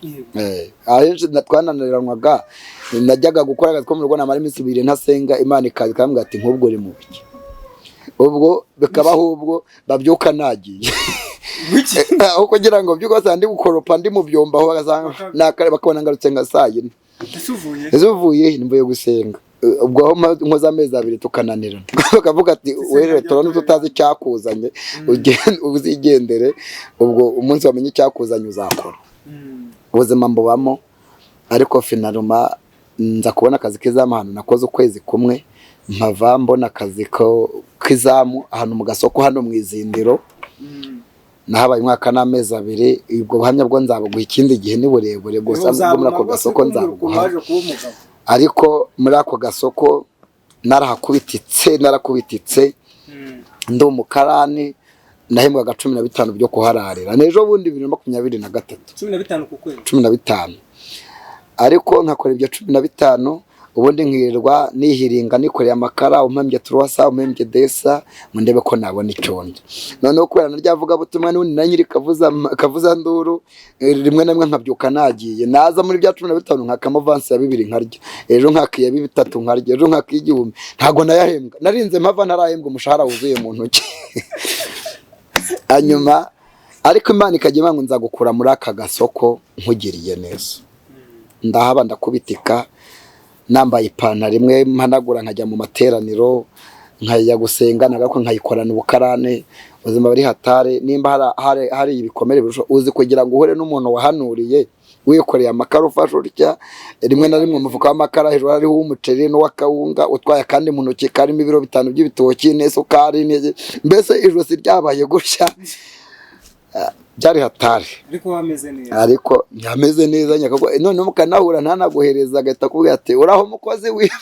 Ahenshi twananiranwaga, najyaga gukora akazi ko mu rugo, namara iminsi 2 ntasenga, Imana ikaza ikambwira ati: "Nk'ubwo uri mu biki?" Ubwo bikabaho, ubwo babyuka nagiye aho kugira ngo byuke basanga ndi gukoropa, ndi mu byombo aho, bagasanga bakabona ngarutse nka saa 4. Ese uvuye? Ese uvuye? Mvuye gusenga. Ubwo aho nkoze amezi 2 tukananirana, bakavuga ati: "Werere, turabona tutazi icyakuzanye, uzigendere. Ubwo umunsi wamenye icyakuzanye uzakora." Ubuzima mbubamo, ariko finalement nza kubona akazi k'izamu ahantu nakoze ukwezi kumwe, mpava mbona akazi k'izamu ahantu mu gasoko hano mu Izindiro. Nahabaye umwaka n'amezi 2. Ubwo buhamya bwo nzabuguha ikindi gihe, ni burebure gusa. Bwo muri ako gasoko nzabuguha. Waje kuba umugabo. Ariko muri ako gasoko narahakubititse, narakubititse ndi umukarani. Nahembwaga 15 byo kuhararira, n'ejo bundi 2023. 15 ku kwezi? 15, ariko nkakora ibyo 15, ubundi nkirirwa nihiringa, nikoreye amakara, umpembye turuwasa, umpembye desa, ngo ndebe ko nabona icyondo. Noneho kubera na ryavugabutumwa n'ubundi na nyiri kavuza nduru, rimwe na rimwe nkabyuka nagiye, naza muri bya 15 nkakamo avansi ya 2 nkarya, ejo nkakiya 3 nkarya, ejo nkakiya 1000. Ntabwo nayahembwa, narinze mpava ntarahembwa umushahara wuzuye mu ntoki. Hanyuma ariko Imana ikajya imana ngo nzagukura muri aka gasoko nkugiriye neza. Ndahaba, ndakubitika, nambaye ipantaro imwe mpanagura, nkajya mu materaniro, nkajya gusenga, nagako nkayikorana ubukarane. Ubuzima buri hatare, nimba hari ibikomere birusha uzi kugira ngo uhure n'umuntu wahanuriye wikoreye amakara, ufashe utya, rimwe na rimwe umufuka w'amakara hejuru hariho uw'umuceri n'uw'akawunga, utwaye akandi mu ntoki karimo ibiro 5 by'ibitoki n'isukari, mbese ijosi ryabaye gutya. Byari hatari. Ariko wameze neza? Ariko ntameze neza nyakubahwa. Noneho mukanahura ntanaguhereza, agahita akubwira ati: "Uraho mukozi w'Imana."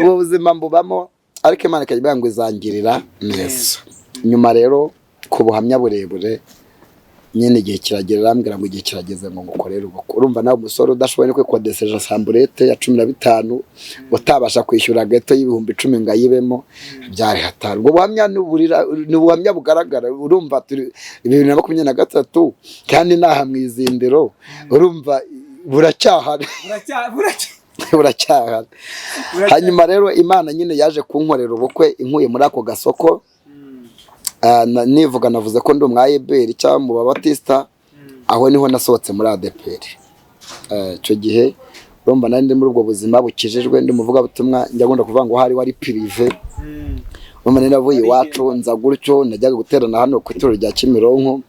Ubu buzima mbubamo, ariko Imana ikajya ivuga ngo izangirira neza. Nyuma rero ku buhamya burebure nyine, igihe kiragera arambwira ngo igihe kirageze ngo ngukorere ubukwe. Urumva nawe umusore udashoboye no kwikodesheje chambrette ya 15, utabasha kwishyura gato y'10,000 ngo ayibemo, byari hatari. Ubwo buhamya ni ubuhamya bugaragara. Urumva turi 2023, kandi naha mu Izindiro, urumva buracyahari. Buracyahari. Hanyuma rero Imana nyine yaje kunkorera ubukwe inkuye muri ako gasoko. Nivuga navuze ko ndi umwayeberi cyangwa mu Babatisita, aho niho nasohotse muri ADEPR. Icyo gihe urumva nari ndi muri ubwo buzima bukijijwe, ndi umuvugabutumwa, njya ngunda kuvuga ngo hari wari privé. Urumva nari navuye iwacu nza gutyo, najyaga guterana hano ku itorero rya Kimironko,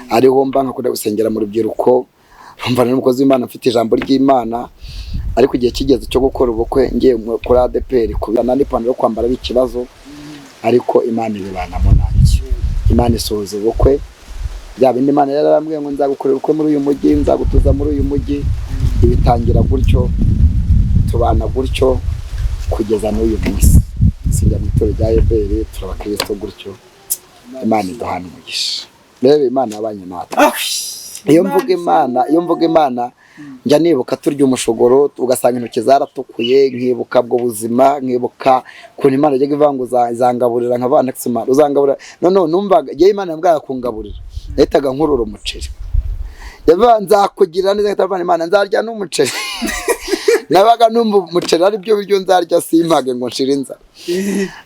ariho mba, nkakunda gusengera mu rubyiruko. Urumva nari umukozi w'Imana, mfite ijambo ry'Imana, ariko igihe kigeze cyo gukora ubukwe ngiye kuri ADEPR, kubana n'ipantaro yo kwambara ari ikibazo, ariko Imana ibibanamo nanjye, Imana isohoza ubukwe. Bya bindi Imana yarambwiye ngo nzagukorera ubukwe muri uyu mujyi, nzagutuza muri uyu mujyi, ibitangira gutyo, tubana gutyo kugeza n'uyu munsi. Sinjya mu itorero rya EBR, turabakristo gutyo, Imana iduhana umugisha. Rero Imana yabanye natwe. Iyo mvuga Imana njya nibuka turya umushogoro, ugasanga intoki zaratukuye, nkibuka ubwo buzima, nkibuka ukuntu Imana yajyaga ivuga ngo izangaburira, nkavana Imana uzangaburira. Noneho numvaga igihe Imana yambwiraga kungaburira, nahitaga nkurura umuceri. Yavuga nzakugira neza, nkahita mvana Imana nzarya n'umuceri. Nabaga numva umuceri ari byo biryo nzarya, simpage ngo nshire inzara.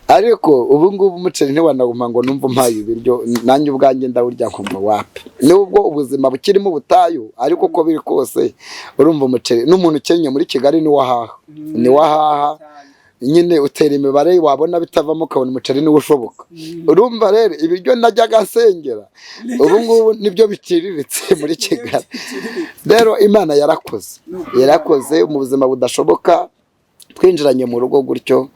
Ariko ubu ngubu umuceri ntiwanaguma ngo numve umpaye ibiryo, nanjye ubwanjye ndawurya nkumva wapi, nubwo ubuzima bukirimo ubutayu. Ariko uko biri kose, urumva umuceri n'umuntu ukennye muri Kigali niwo ahaha, niwo ahaha nyine. Utera imibare wabona bitavamo, ukabona umuceri niwo ushoboka. Urumva rero ibiryo najyaga nsengera ubu ngubu nibyo biciriritse muri Kigali. Rero Imana yarakoze, yarakoze mu buzima budashoboka. Twinjiranye mu rugo gutyo,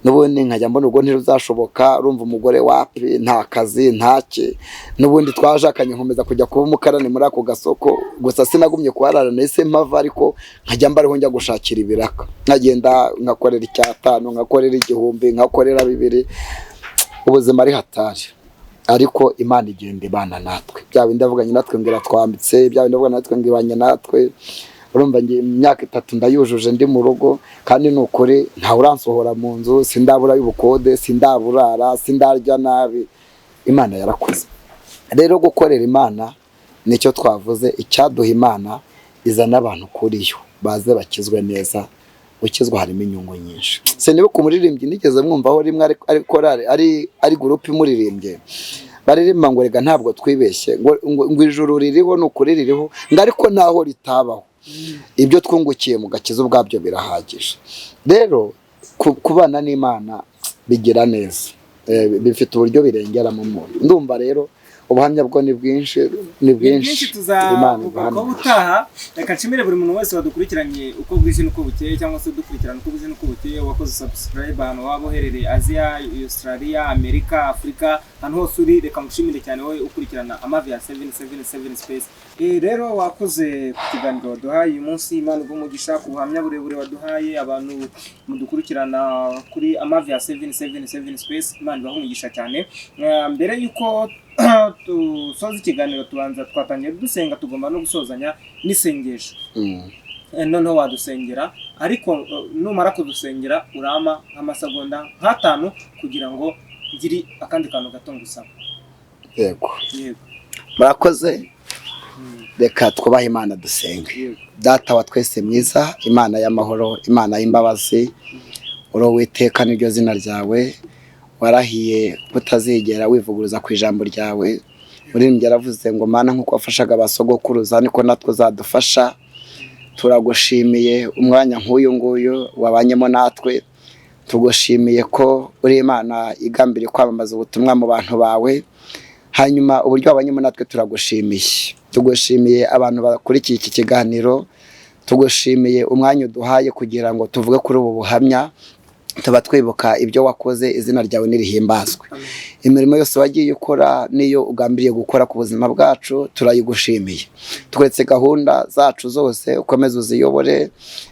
n'ubundi nkajya mbona ubwo ntiruzashoboka. Urumva umugore wapi, nta kazi, ntake. N'ubundi twashakanye nkomeza kujya kuba umukarani muri ako gasoko. Gusa sinagumye kuharara, nahise mpava, ariko nkajya mbariho njya gushakira ibiraka, nkagenda nkakorera 500, nkakorera 1000, nkakorera 2000. Ubuzima ari hatari, ariko Imana igenda ibana natwe. Bya bindi avuganye natwe ngo iratwambitse, bya bindi avuganye natwe ngo ibanye natwe. Urumva ngiye imyaka 3 ndayujuje ndi mu rugo, kandi ni ukuri ntawe uransohora mu nzu, sindabura y'ubukode, sindaburara, sindarya nabi. Imana yarakoze. Rero gukorera Imana nicyo twavuze, icyaduha Imana izana abantu kuri yo, baze bakizwe neza. Gukizwa harimo inyungu nyinshi. Sinibuka umuririmbyi nigeze mwumvaho rimwe, ari korari, ari groupe imuririmbye, baririmba ngo rega ntabwo twibeshye, ngo ijuru ririho, ni ukuri ririho, ngo ariko naho ritabaho ibyo twungukiye mu gakiza ubwabyo birahagije. Rero kubana n'Imana bigira neza, bifite uburyo birengeramo umuntu. Ndumva rero Ubuhamya bwo ni bwinshi, ni Ni bwinshi. bwinshi. Imana Tuzavuga ko iguhane. ubutaha. Reka nshimire buri muntu wese wadukurikiranye uko bwije n'uko bukeye, cyangwa se udukurikirana uko bwije n'uko bukeye, wakoze subscribe ahantu waba uherereye, Aziya, Australia, Amerika, Afurika, ahantu hose uri. Reka ngushimire cyane wowe ukurikirana Amavia 777 Space. Rero wakoze ku kiganiro waduhaye uyu munsi. Imana iguhe umugisha ku buhamya burebure waduhaye. Abantu mudukurikirana kuri Amavia 777 Space, Imana ibahe umugisha cyane. Mbere y'uko dusoza ikiganiro, tubanza twatangiye dusenga, tugomba no gusozanya n'isengesho. Noneho wadusengera, ariko numara kudusengera urama nk'amasegonda nk'atanu kugira ngo ngire akandi kantu gato ngusaba. Yego. Yego. Murakoze. Reka twubahe Imana, dusenge. Yego. Data wa twese mwiza, Imana y'amahoro, Imana y'imbabazi, uri Uwiteka, niryo zina ryawe. Warahiye kutazigera wivuguruza ku ijambo ryawe. Muririmbyi yaravuze ngo: "Mana, nk'uko wafashaga abasogokuruza, niko natwe uzadufasha." Turagushimiye umwanya nk'uyu nguyu wabanyemo natwe. Tugushimiye ko uri Imana igambiriye kwamamaza ubutumwa mu bantu bawe. Hanyuma uburyo wabanyemo natwe turagushimiye. Tugushimiye abantu bakurikiye iki kiganiro. Tugushimiye umwanya uduhaye kugira ngo tuvuge kuri ubu buhamya. Tuba twibuka ibyo wakoze. Izina ryawe nirihimbazwe. Imirimo yose wagiye ukora n'iyo ugambiriye gukora ku buzima bwacu, turayigushimiye. Tweretse gahunda zacu zose, ukomeze uziyobore.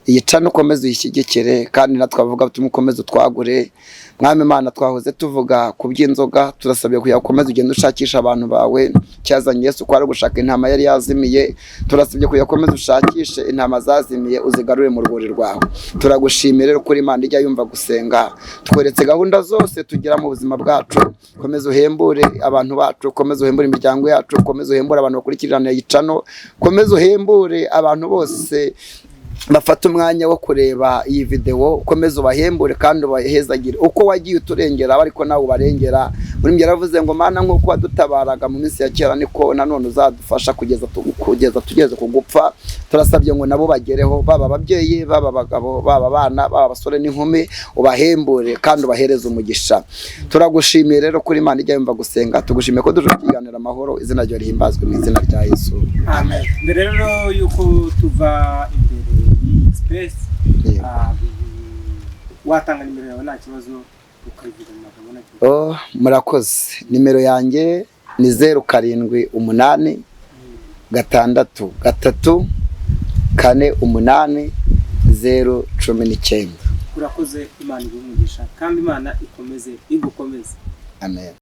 Iyi channel ukomeze uyishyigikire, kandi natwe abavuga ukomeze utwagure. Mwami Imana, twahoze tuvuga ku by'inzoga. Turasabye kugira ngo ukomeze ugende ushakisha abantu bawe. Cyazanye Yesu ko ari gushaka intama yari yazimiye. Turasabye kugira ngo ukomeze ushakishe intama zazimiye, uzigarure mu rwuri rwawe. Turagushimira rero kuri Imana ijya yumva gusenga. Tweretse gahunda zose tugira mu buzima bwacu. Komeza uhembure abantu bacu, komeza uhembure imiryango yacu, komeza uhembure abantu bakurikirana iyi channel, komeza uhembure abantu bose bafata umwanya wo kureba iyi videwo. Ukomeze ubahembure kandi ubahezagire. Uko wagiye uturengera ariko nawe ubarengera. Muri yaravuze ngo: "Mana, nk'uko wadutabaraga mu minsi ya kera, niko nanone uzadufasha kugeza tugeze ku gupfa." Turasabye ngo nabo bagereho, baba ababyeyi, baba abagabo, baba abana, baba abasore n'inkumi, ubahembure kandi ubahereze umugisha. Turagushimiye rero kuri Imana ijya yumva gusenga. Tugushimiye ko duje kuganira amahoro. Izina ryawe rihimbazwe mu izina rya Yesu. Amen. Mbere rero yuko tuva imbere y'iyi space, Yego. watanga nimero yawe nta kibazo, ukayivuga mu magambo nta kibazo. Oh, murakoze. Nimero yanjye ni 0786348019. Urakoze. Imana iguhe umugisha kandi Imana ikomeze igukomeze. Amen.